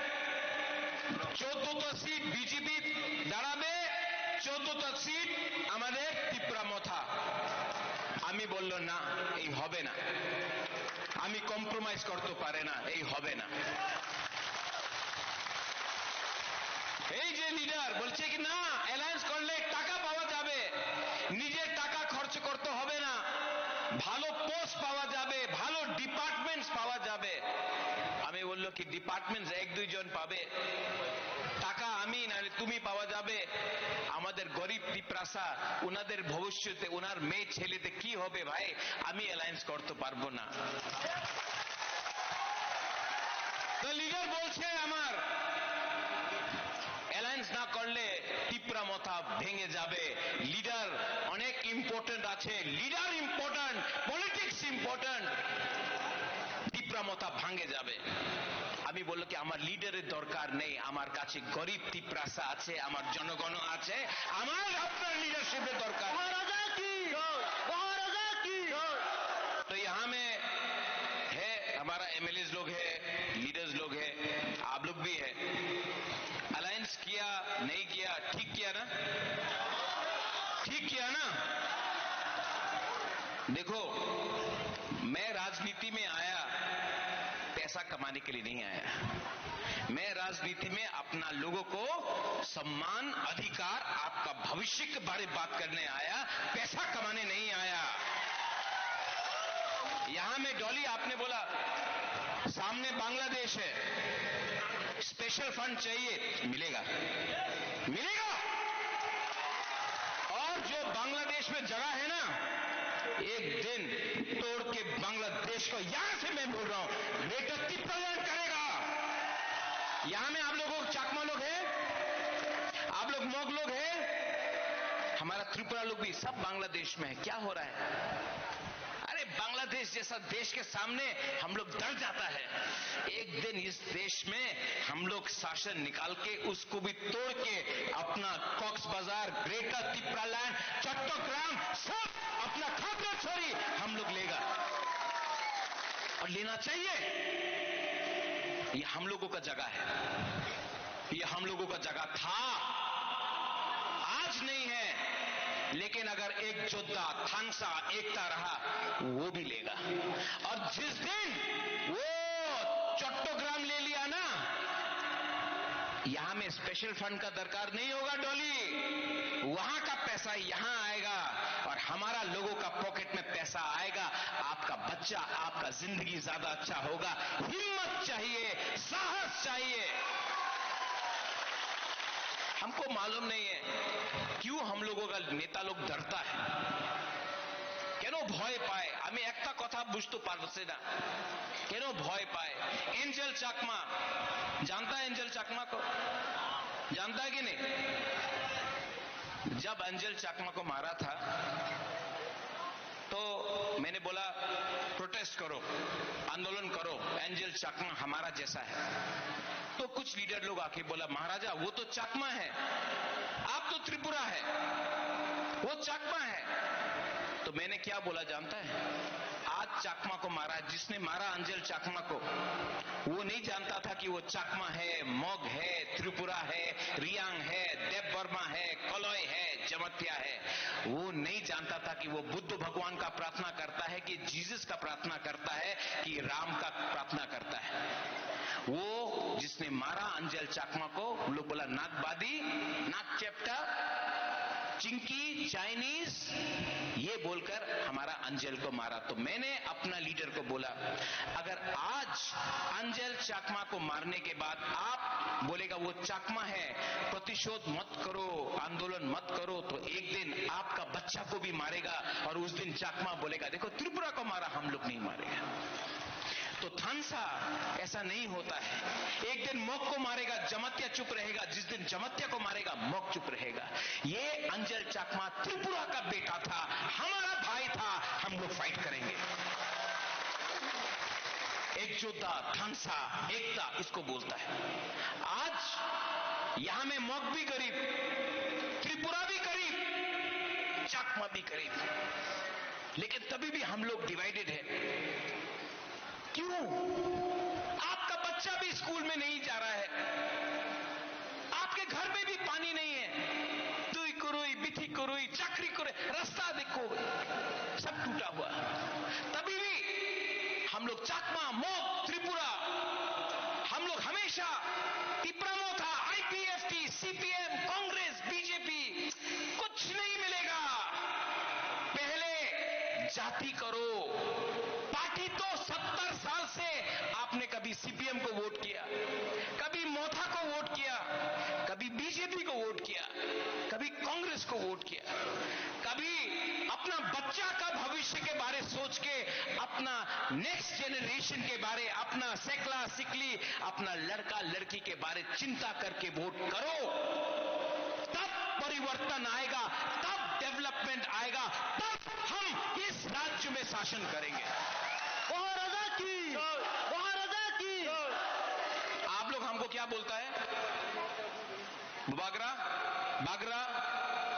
চোদ্দটা সিট বিজেপি দাঁড়াবে, চোদ্দটা সিট আমাদের তিপ্রা মথা।" আমি বলল, "না, এই হবে না, আমি কম্প্রোমাইজ করতে পারে না, এই হবে না।" এই যে লিডার বলছে কি, "না, অ্যালায়েন্স করলে টাকা পাওয়া যাবে, নিজের টাকা খরচ করতে হবে না, ভালো পোস্ট পাওয়া যাবে, ভালো ডিপার্টমেন্টস পাওয়া যাবে।" আমি বলল কি, "ডিপার্টমেন্টস এক দুইজন পাবে, টাকা আমি নাহলে তুমি পাওয়া যাবে। আমাদের গরিব তিপ্রাসা, ওনাদের ভবিষ্যতে, ওনার মেয়ে ছেলেতে কি হবে ভাই? আমি অ্যালায়েন্স করতে পারবো না।" তো লিডার বলছে আমার, "অ্যালায়েন্স না করলে তিপ্রা মথা ভেঙে যাবে, লিডার অনেক ইম্পর্টেন্ট আছে, leader important, politics important, Tipra মথা ভাঙে যাবে।" আমি বলল কি, "আমার লিডারের দরকার নেই, আমার কাছে গরিব তিপ্রাসা আছে, আমার জনগণ আছে, আমার আপনার লিডারশিপের দরকার।" মহারাজা কি? মহারাজা কি? तो यहाँ में है, हमारा एमएलएज लोग है, लीडर्स लोग है, आप लोग भी है। अलायंस किया, नहीं किया, ठीक किया ना? ठीक किया ना? देखो, मैं राजनीति में आया पैसा कमाने के लिए नहीं आया। मैं राजनीति में अपना लोगों को सम्मान, अधिकार, आपका भविष्य के बारे में बात करने आया, पैसा कमाने नहीं आया। यहाँ में डॉली, आपने बोला, सामने बांग्लादेश है, स्पेशल फंड चाहिए, मिलेगा, मिलेगा। और जो बांग्लादेश में जगह है ना, एक दिन तोड़ के बांग्लादेश को, यहाँ से मैं बोल रहा हूँ, ग्रेटर तिप्रालैंड करेगा। यहाँ में आप लोगों को चकमा लोग हैं, आप लोग मग लोग हैं, हमारा त्रिपुरा लोग भी, सब बांग्लादेश में है। क्या हो रहा है? अरे, बांग्लादेश जैसा देश के सामने हम लोग डर जाता है। एक दिन इस देश में हम लोग शासन निकाल के उसको भी तोड़ के अपना कॉक्स बाजार, ग्रेटर तिप्रालैंड, चट्टग्राम, सब अपना खागराछड़ी हम लोग लेगा और लेना चाहिए। ये हम लोगों का जगह है। ये हम लोगों का जगह था, आज नहीं है, लेकिन अगर एक जोद्धा थानसा एकता रहा, वो भी लेगा। और जिस दिन वो चट्टग्राम ले लिया ना, यहाँ में स्पेशल फंड का दरकार नहीं होगा डॉली, वहां का पैसा यहाँ आएगा और हमारा लोगों का पॉकेट में पैसा आएगा। आपका बच्चा, आपका जिंदगी ज्यादा अच्छा होगा। हिम्मत चाहिए, साहस चाहिए। हमको मालूम नहीं है क्यों हम लोगों का नेता लोग डरता है, কেন ভয় পায়? আমি একটা কথা বুঝতে পারছি না, কেন ভয় পায়? এঞ্জেল চাকমা, জানতা এঞ্জেল চাকমা কো? জানতা কি নেই? जब एंजल चाकमा को मारा था, तो मैंने बोला, "प्रोटेस्ट करो, आंदोलन करो, एंजल चाकमा हमारा जैसा है।" तो कुछ लीडर लोग आके बोला, "महाराजा, वो तो चाकमा है, आप तो त्रिपुरा है, वो चाकमा है।" तो मैंने क्या बोला जानता है? आज चाकमा को मारा, जिसने मारा अंजल चाकमा को, वो नहीं जानता था कि वो चाकमा है, मग है, त्रिपुरा है, रियांग है, देबबर्मा है, कलय है, जमत्या है। वो नहीं जानता था कि वो बुद्ध भगवान का प्रार्थना करता है, कि जीसस का प्रार्थना करता है, कि राम का प्रार्थना करता है। वो जिसने मारा अंजल चाकमा को, वो लोग बोला, नागबादी, नागचेप्टा, चिंकी, चाइनीज, ये बोलकर हमारा अंजल को मारा। तो मैंने अपना लीडर को बोला, अगर आज अंजल चाकमा को मारने के बाद आप बोलेगा वो चाकमा है, प्रतिशोध मत करो, आंदोलन मत करो, तो एक दिन आपका बच्चा को भी मारेगा और उस दिन चाकमा बोलेगा, देखो, त्रिपुरा को मारा, हम लोग नहीं मारेगा। तो थानसा ऐसा नहीं होता है। एक दिन मग को मारेगा, जमातिया चुप रहेगा, जिस दिन जमातिया को मारेगा, मग चुप रहेगा। ये अंजल चाकमा त्रिपुरा का बेटा था, हमारा भाई था, हम लोग फाइट करेंगे। एकजुटता, थानसा, एकता, इसको बोलता है। आज यहां में मग भी गरीब, त्रिपुरा भी गरीब, चाकमा भी गरीब, लेकिन तभी भी हम लोग डिवाइडेड है। क्यों? आपका बच्चा भी स्कूल में नहीं जा रहा है, आपके घर में भी पानी नहीं है, तुई कुरुई, बिथी कुरुई, चाकरी कुरुई, रास्ता देखो, सब टूटा हुआ। तभी भी हम लोग चाकमा, मोग, त्रिपुरा, हम लोग हमेशा तिप्रामोथा, आईपीएफटी, सीपीएम, कांग्रेस, बीजेपी, कुछ नहीं मिलेगा। पहले जाति करो। पार्टी तो सत्तर साल से आपने कभी सीपीएम को वोट किया, कभी मोथा को वोट किया, कभी बीजेपी को वोट किया, कभी कांग्रेस को वोट किया, कभी अपना बच्चा का भविष्य के बारे सोच के, अपना नेक्स्ट जनरेशन के बारे, अपना सेकला सिकली, अपना लड़का लड़की के बारे चिंता करके वोट करो, तब परिवर्तन आएगा, तब डेवलपमेंट आएगा, तब हम इस राज्य में शासन करेंगे। महाराजा की, महाराजा की। आप लोग हमको क्या बोलता है? बागरा, बागरा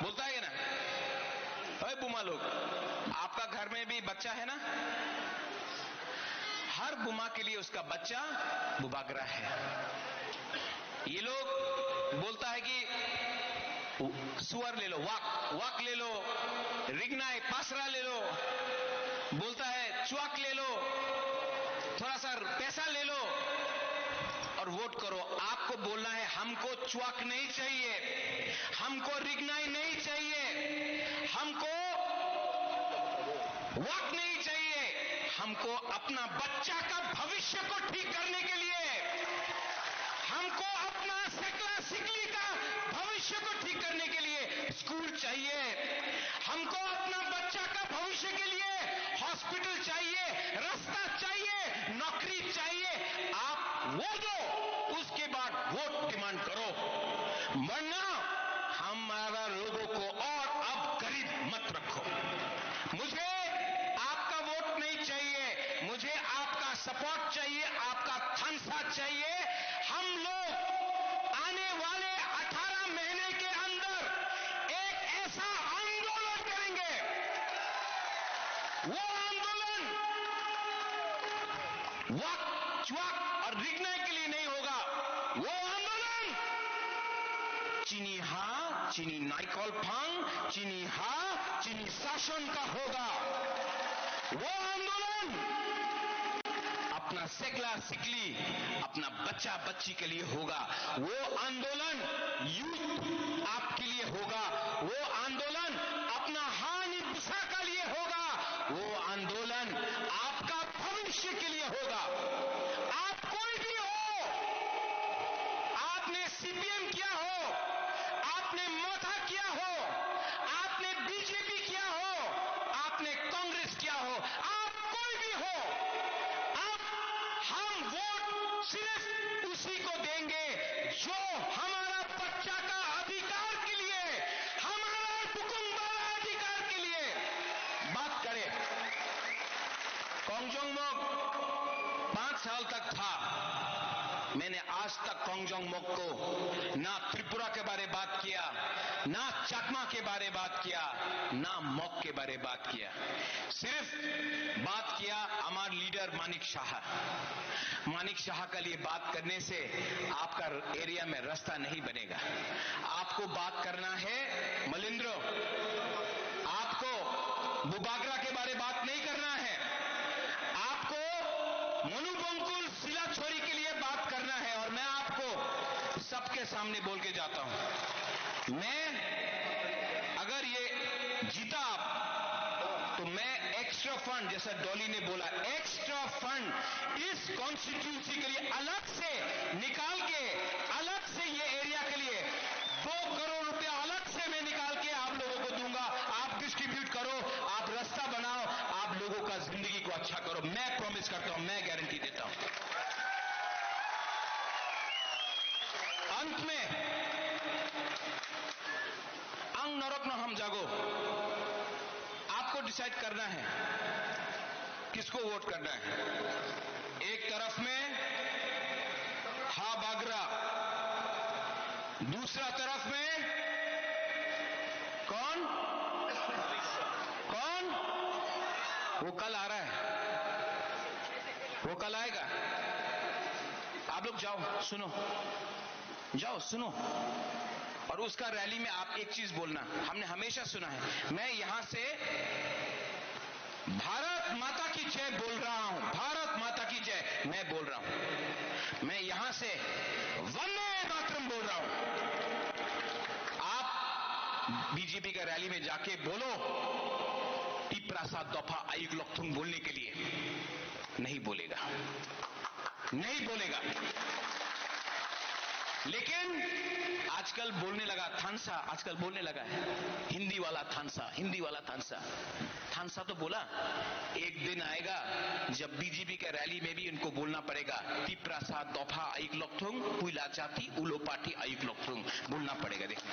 बोलता है ना? अरे बुमा लोग, आपका घर में भी बच्चा है ना? हर बुमा के लिए उसका बच्चा बुबागरा है। ये लोग बोलता है कि सुअर ले लो, वाक, वाक ले लो, रिगनाई, पासरा ले लो, बोलता है चुआक ले लो, थोड़ा सा पैसा ले लो और वोट करो। आपको बोलना है, हमको चुआक नहीं चाहिए, हमको रिगनाई नहीं चाहिए, हमको वाक नहीं चाहिए। हमको अपना बच्चा का भविष्य को ठीक करने के लिए, हमको अपना सेकला सिकली का भविष्य को ठीक करने के लिए स्कूल चाहिए, हमको अपना बच्चा का भविष्य के लिए हॉस्पिटल चाहिए, रास्ता चाहिए, नौकरी चाहिए। आप वो दो, उसके बाद वोट डिमांड करो, वरना हमारा लोगों को और अब गरीब मत रखो। मुझे आपका वोट नहीं चाहिए, मुझे आपका सपोर्ट चाहिए, आपका थानसा चाहिए। हम लोग आने वाले अठारह महीने के अंदर एक ऐसा आंदोलन करेंगे, वो आंदोलन वाक, च्वाक और रिगनाई के लिए नहीं होगा, वो आंदोलन चिनी हा, चिनी नाइकल फांग, चिनी हा, चिनी शासन का होगा। वो आंदोलन अपना सेकला सिकली, अपना बच्चा बच्ची के लिए होगा। वो आंदोलन यूथ आपके लिए होगा। वो आंदोलन अपना हानि बुसा के लिए होगा। वो आंदोलन आपका भविष्य के लिए होगा। आप कोई भी हो, आपने सीपीएम किया हो, आपने मोथा किया हो, आपने बीजेपी किया हो, आपने कांग्रेस किया हो, आप कोई भी हो, आप, हम वोट सिर्फ उसी को देंगे जो हमारा बच्चा का अधिकार के लिए, हमारा बुकुंबारा अधिकार के लिए बात करे। कांगजेमोग पांच साल तक था, मैंने आज तक कोंगजोंग मोक को ना त्रिपुरा के बारे बात किया, ना चकमा के बारे बात किया, ना मोक के बारे बात किया। सिर्फ बात किया हमार लीडर मानिक शाह। मानिक शाह के लिए बात करने से आपका एरिया में रास्ता नहीं बनेगा। आपको बात करना है मलिंद्रो, आपको बुबागरा के बारे बात नहीं करना है। आपको मनु बंकुल सिला छोरी के लिए बात करना है। और मैं आपको सबके सामने बोल के जाता हूं, मैं अगर ये जीता आप, तो मैं एक्स्ट्रा फंड, जैसा डॉली ने बोला, एक्स्ट्रा फंड इस कॉन्स्टिट्यूंसी के लिए अलग से निकाल के, अलग से ये एरिया के लिए दो करोड़ रुपया अलग से मैं निकाल के आप लोगों को दूंगा। आप डिस्ट्रीब्यूट करो, आप रास्ता बनाओ, आप लोगों का जिंदगी को अच्छा करो। मैं प्रॉमिस करता हूं, मैं गारंटी देता हूं। अंत में, ang norok no hamjago. आपको डिसाइड करना है किसको वोट करना है। एक तरफ में हा बागरा, दूसरा तरफ में कौन? कौन? वो कल आ रहा है, वो कल आएगा। आप लोग जाओ, सुनो, जाओ, सुनो। और उसका रैली में आप एक चीज बोलना, हमने हमेशा सुना है, मैं यहां से भारत माता की जय बोल रहा हूं, भारत माता की जय मैं बोल रहा हूं, मैं यहां से वंदे मातरम बोल रहा हूं। आप बीजेपी का रैली में जाके बोलो, तिप्रासा दफा आयुक लकथुंग बोलने के लिए नहीं बोलेगा, नहीं बोलेगा। लेकिन आजकल बोलने लगा थानसा, आजकल बोलने लगा है हिंदी वाला थानसा, हिंदी वाला थानसा। थानसा तो बोला, एक दिन आएगा जब बीजेपी के रैली में भी इनको बोलना पड़ेगा, तिप्रासा दफा आयुक लकथुंग, पुइला जाति, उलो पार्टी आयुक लकथुंग, बोलना पड़ेगा। देखिए,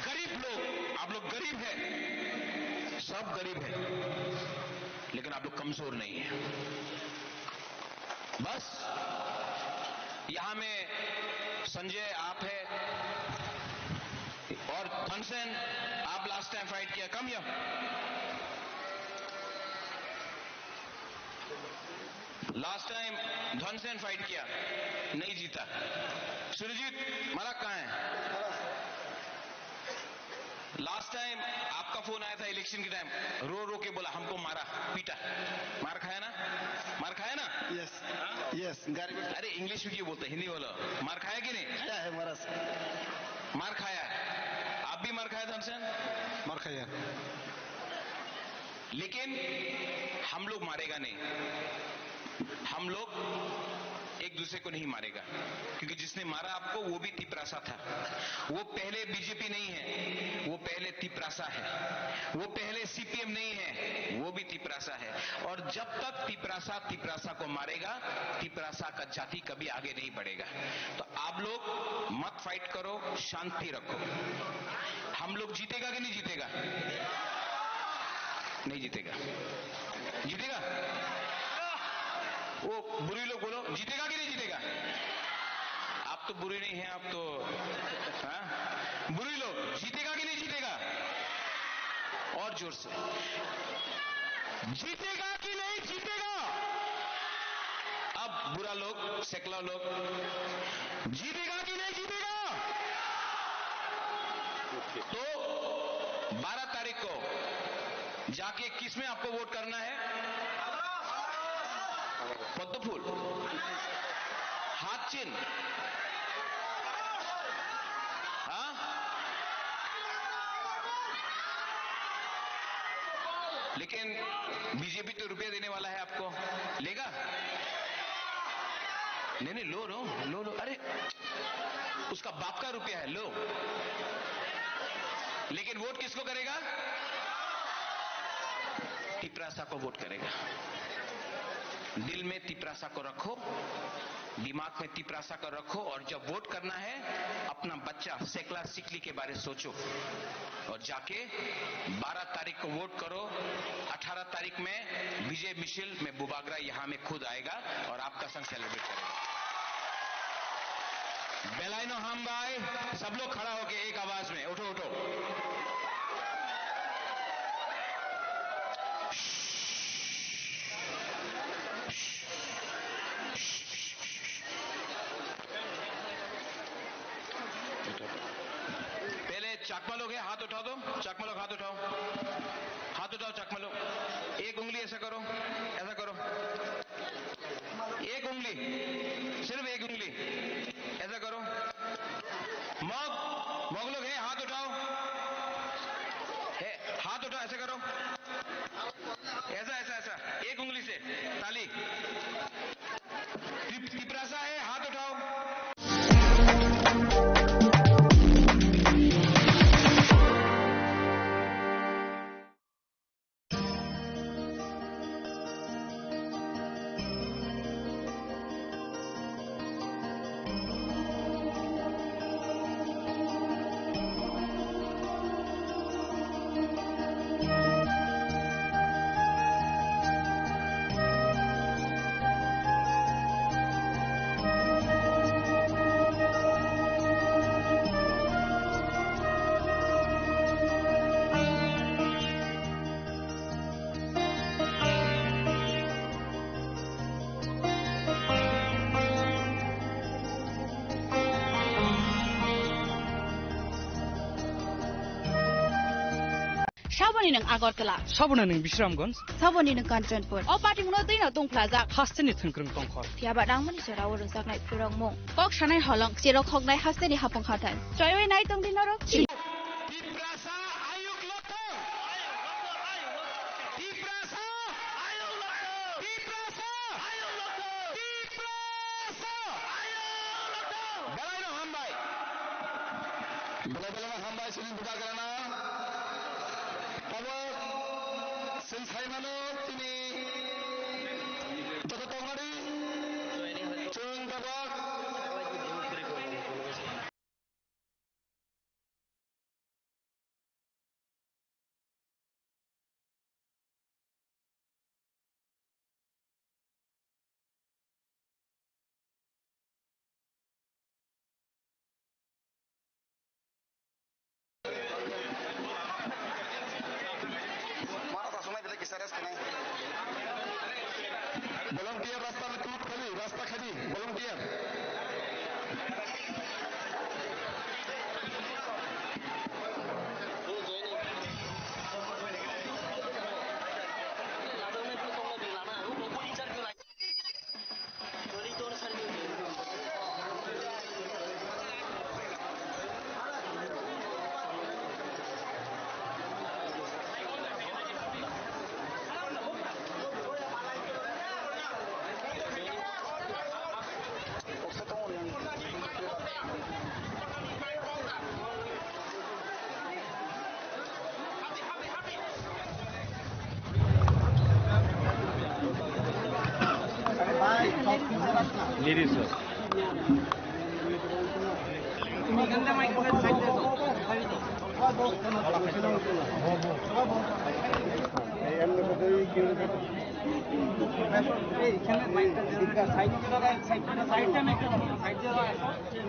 गरीब लोग, आप लोग गरीब हैं, सब गरीब हैं, लेकिन आप लोग कमजोर नहीं है। बस, यहां में संजय आप है और धनसेन, आप लास्ट टाइम फाइट किया, कम या लास्ट टाइम धनसेन फाइट किया, नहीं जीता। सुरजीत मराक कहाँ है? लास्ट टाइम आपका फोन आया था इलेक्शन के टाइम, रो रो के बोला, हमको मारा, पीटा, मार खाया ना? मार खाया ना? यस। हाँ? यस, गाड़ी में। अरे, इंग्लिश में क्यों बोलते हैं? हिंदी बोलो। मार खाया कि नहीं? खाया है, मारा। मार खाया। आप भी मार खाया था हमसे? मार खाया। लेकिन हम लोग मारेगा नहीं, हम लोग एक दूसरे को नहीं मारेगा, क्योंकि जिसने मारा आपको, वो भी तिपरासा था। वो पहले बीजेपी नहीं है, वो पहले तिपरासा है। वो पहले सीपीएम नहीं है, वो भी तिपरासा है। और जब तक तिपरासा तिपरासा को मारेगा, तिपरासा का जाति कभी आगे नहीं बढ़ेगा। तो आप लोग मत फाइट करो, शांति रखो। हम लोग जीतेगा कि नहीं जीतेगा? नहीं जीतेगा। जीतेगा? वो बुरी लोग बोलो, जीतेगा कि नहीं जीतेगा? आप तो बुरी नहीं है, आप तो, हाँ? बुरी लोग, जीतेगा कि नहीं जीतेगा? और जोर से। जीतेगा कि नहीं जीतेगा? अब बुरा लोग, सेकला लोग, जीतेगा कि नहीं जीतेगा? तो बारह तारीख को जाके किस में आपको वोट करना है? पद्म फूल, हाथ चिन्ह, हाँ? लेकिन बीजेपी तो रुपया देने वाला है आपको, लेगा? नहीं, नहीं, लो, लो, लो, लो। अरे, उसका बाप का रुपया है, लो। लेकिन वोट किसको करेगा? तिपरासा को वोट करेगा। दिल में तिपरासा को रखो। दिमाग में तिपरासा कर रखो और जब वोट करना है, अपना बच्चा सेकला सिकली के बारे सोचो और जाके बारह तारीख को वोट करो। अठारह तारीख में विजय मिशिल में बुबागरा यहाँ में खुद आएगा और आपका संग सेलिब्रेट करेगा। Belaino hambai, सब लोग खड़ा होके एक आवाज में उठो, उठो। पहले चाकमा लोग है, हाथ उठा दो। चाकमा लोग हाथ उठाओ, हाथ उठाओ चाकमा लोग। एक उंगली ऐसा करो, ऐसा करो, एक उंगली, सिर्फ एक उंगली, ऐसा करो। मग, मग लोग है, हाथ उठाओ, है, हाथ उठाओ, ऐसा करो, ऐसा, ऐसा, ऐसा, एक उंगली से ताली। तिप-, तिपरासा है, हाथ उठाओ। Saboni nwng Agartala. Saboni nwng Bisramganj. Saboni nwng Kanchanpur. O patimungno twino tungphlajak. Hasteni thwngkwrwng tongkhor. Phiyaba nangmani jorao rwjaknai phwrwngmung. Kok sanai holong, cherok hoknai hasteni hapung hathai. Choiwi nai tongdi norok. Tiprasa ayuk lokthong. Tiprasa ayuk lokthong. Tiprasa ayuk lokthong. Tiprasa ayuk lokthong. Belaino hambai. Belai belai hambai chini bubagrano. Tabuk chwng saimano chini joto tongnani chwng tabuk. Volunteer rasta khadi, rasta khadi, volunteer.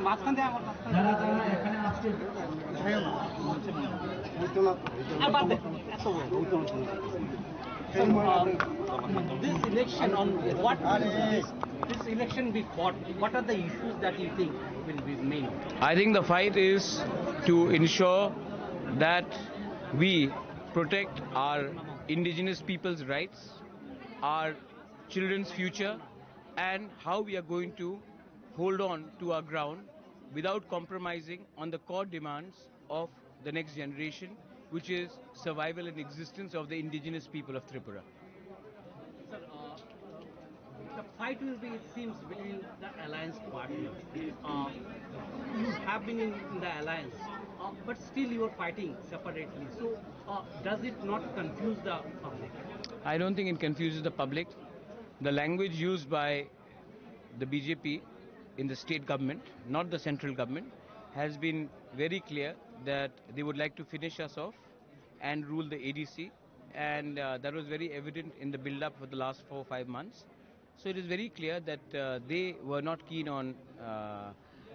মাঝখান দিয়ে আমার মাঝখান দিয়ে। আর বাদ দে। So, uh, this election on what this, this election be fought, what are the issues that you think will be main? I think the fight is to ensure that we protect our indigenous people's rights, our children's future, and how we are going to hold on to our ground without compromising on the core demands of the next generation, which is survival and existence of the indigenous people of Tripura. Sir, uh, the fight will be, it seems, between the alliance partners. Uh, you have been in, in the alliance, uh, but still you are fighting separately. So, uh, does it not confuse the public? I don't think it confuses the public. The language used by the B J P in the state government, not the central government, has been very clear that they would like to finish us off and rule the A D C. And uh, that was very evident in the build-up for the last four or five months. So it is very clear that uh, they were not keen on uh,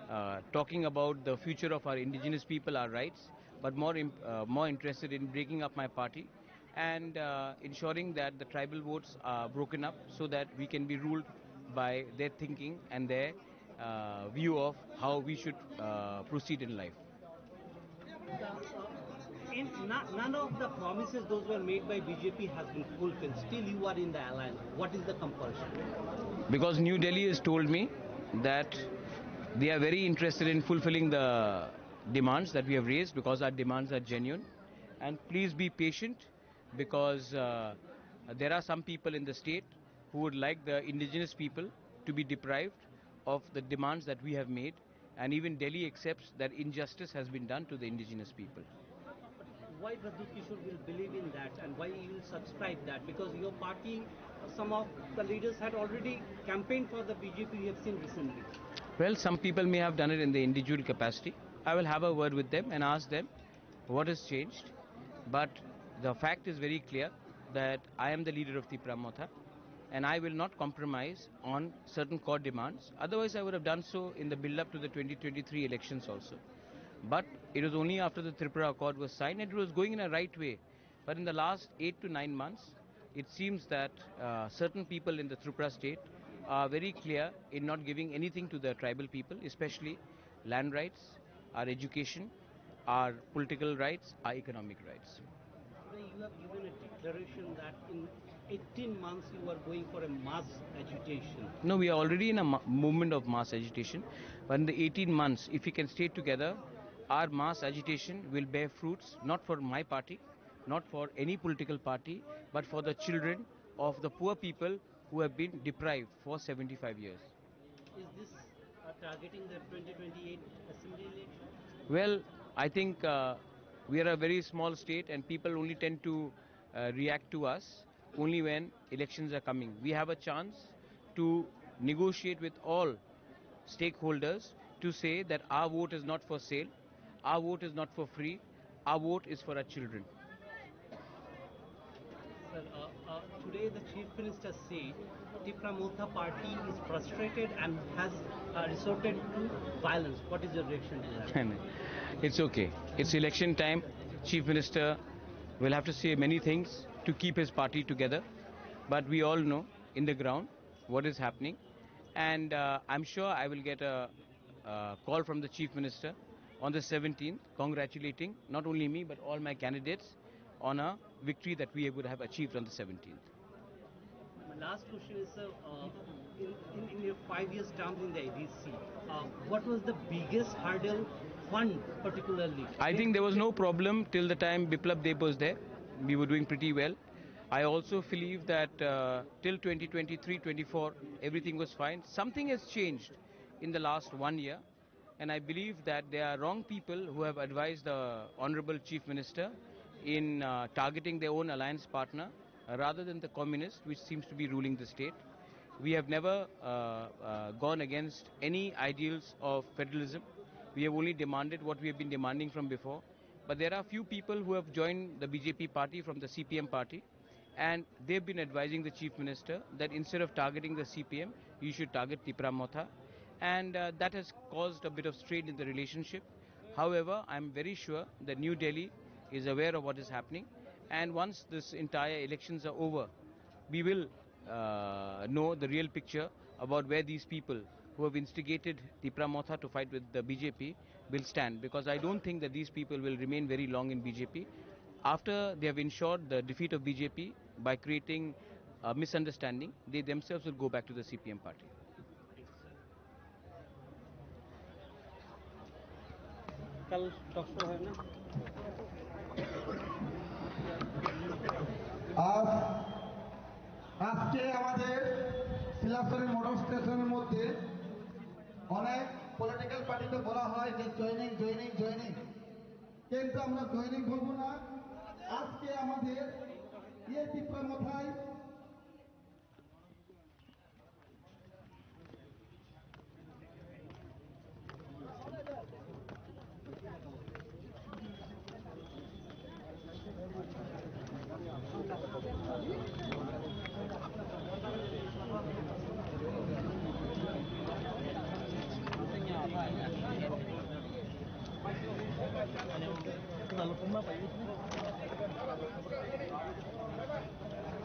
uh, talking about the future of our indigenous people, our rights, but more, im- uh, more interested in breaking up my party and uh, ensuring that the tribal votes are broken up so that we can be ruled by their thinking and their uh, view of how we should uh, proceed in life. In, no- none of the promises those were made by B J P has been fulfilled. Still, you are in the alliance. What is the compulsion? Because New Delhi has told me that they are very interested in fulfilling the demands that we have raised, because our demands are genuine. And please be patient, because uh, there are some people in the state who would like the indigenous people to be deprived of the demands that we have made. And even Delhi accepts that injustice has been done to the indigenous people. Why Pradyut Kishore will believe in that and why he will subscribe that? Because your party, some of the leaders had already campaigned for the B J P, we have seen recently. Well, some people may have done it in the individual capacity. I will have a word with them and ask them what has changed. But the fact is very clear that I am the leader of Tipra Motha and I will not compromise on certain core demands. Otherwise, I would have done so in the build up to the twenty twenty-three elections also. But it was only after the Tripura Accord was signed and it was going in a right way. But in the last eight to nine months, it seems that uh, certain people in the Tripura state are very clear in not giving anything to the tribal people, especially land rights, our education, our political rights, our economic rights. Today you have given a declaration that in eighteen months you are going for a mass agitation. No, we are already in a mo- movement of mass agitation. But in the eighteen months, if we can stay together, our mass agitation will bear fruits, not for my party, not for any political party, but for the children of the poor people who have been deprived for seventy-five years. Is this uh, targeting the twenty twenty-eight assembly election? Well, I think uh, we are a very small state and people only tend to uh, react to us only when elections are coming. We have a chance to negotiate with all stakeholders to say that our vote is not for sale, our vote is not for free, our vote is for our children. Sir, uh, uh, today the Chief Minister said Tipra Motha party is frustrated and has uh, resorted to violence. What is your reaction to that? It's okay. It's election time. Chief Minister will have to say many things to keep his party together. But we all know in the ground what is happening. And uh, I'm sure I will get a, a call from the Chief Minister on the seventeenth, congratulating not only me but all my candidates on a victory that we would have achieved on the seventeenth. My last question is, sir, uh, in, in, in your five years term in the A D C, uh, what was the biggest hurdle fund particularly? I think there was no problem till the time Biplab Deb was there. We were doing pretty well. I also believe that uh, till twenty twenty-three twenty-four, everything was fine. Something has changed in the last one year, and I believe that there are wrong people who have advised the Honorable Chief Minister in uh, targeting their own alliance partner uh, rather than the communist, which seems to be ruling the state. We have never uh, uh, gone against any ideals of federalism. We have only demanded what we have been demanding from before. But there are few people who have joined the B J P party from the C P M party, and they've been advising the Chief Minister that instead of targeting the C P M, you should target Tipra Motha. And uh, that has caused a bit of strain in the relationship. However, I'm very sure that New Delhi is aware of what is happening. And once this entire elections are over, we will uh, know the real picture about where these people who have instigated Tipra Motha to fight with the B J P will stand, because I don't think that these people will remain very long in B J P. After they have ensured the defeat of B J P by creating a misunderstanding, they themselves will go back to the C P M party. कल talk show है ना? আজ আজকে আমাদের শিলাছড়ি মোটর স্টেশনের মধ্যে অনেক পলিটিক্যাল পার্টিতে বলা হয় যে জয়েনিং, জয়েনিং, জয়েনিং, কিন্তু আমরা জয়েনিং বলবো না। আজকে আমাদের ইয়ে টিপ্রা মথায়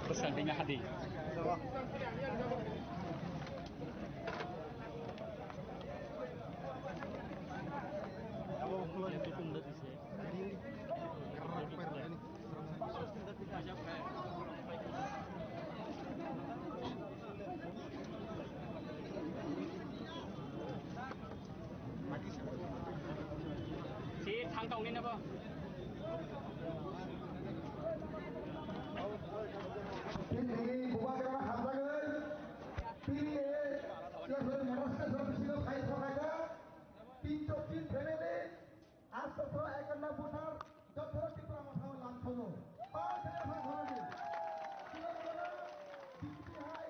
Bwskango twi hadi. Si thang tong ni nabo. Tini bubagra hamjagwi, tini e, ya, motor station bisingo phai thanglaijak, tin chok tin family, Asto so ekar na buthar, jothoro Tipra Motha o lang thogo. Pa khe ha thangdi. Sino bono, B J P hai,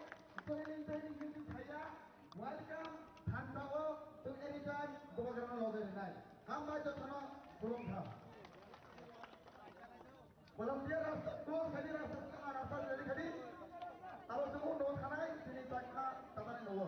joining, joining, joining khaiya. Welcome, thansa o, to anytime, bubagra no loge rinai. Hambai jothoro, khulumkha. Volunteer rasta, to khadi rasta, rasta ready khadi. Abo se uno thanai, tini takha, tamani nogo.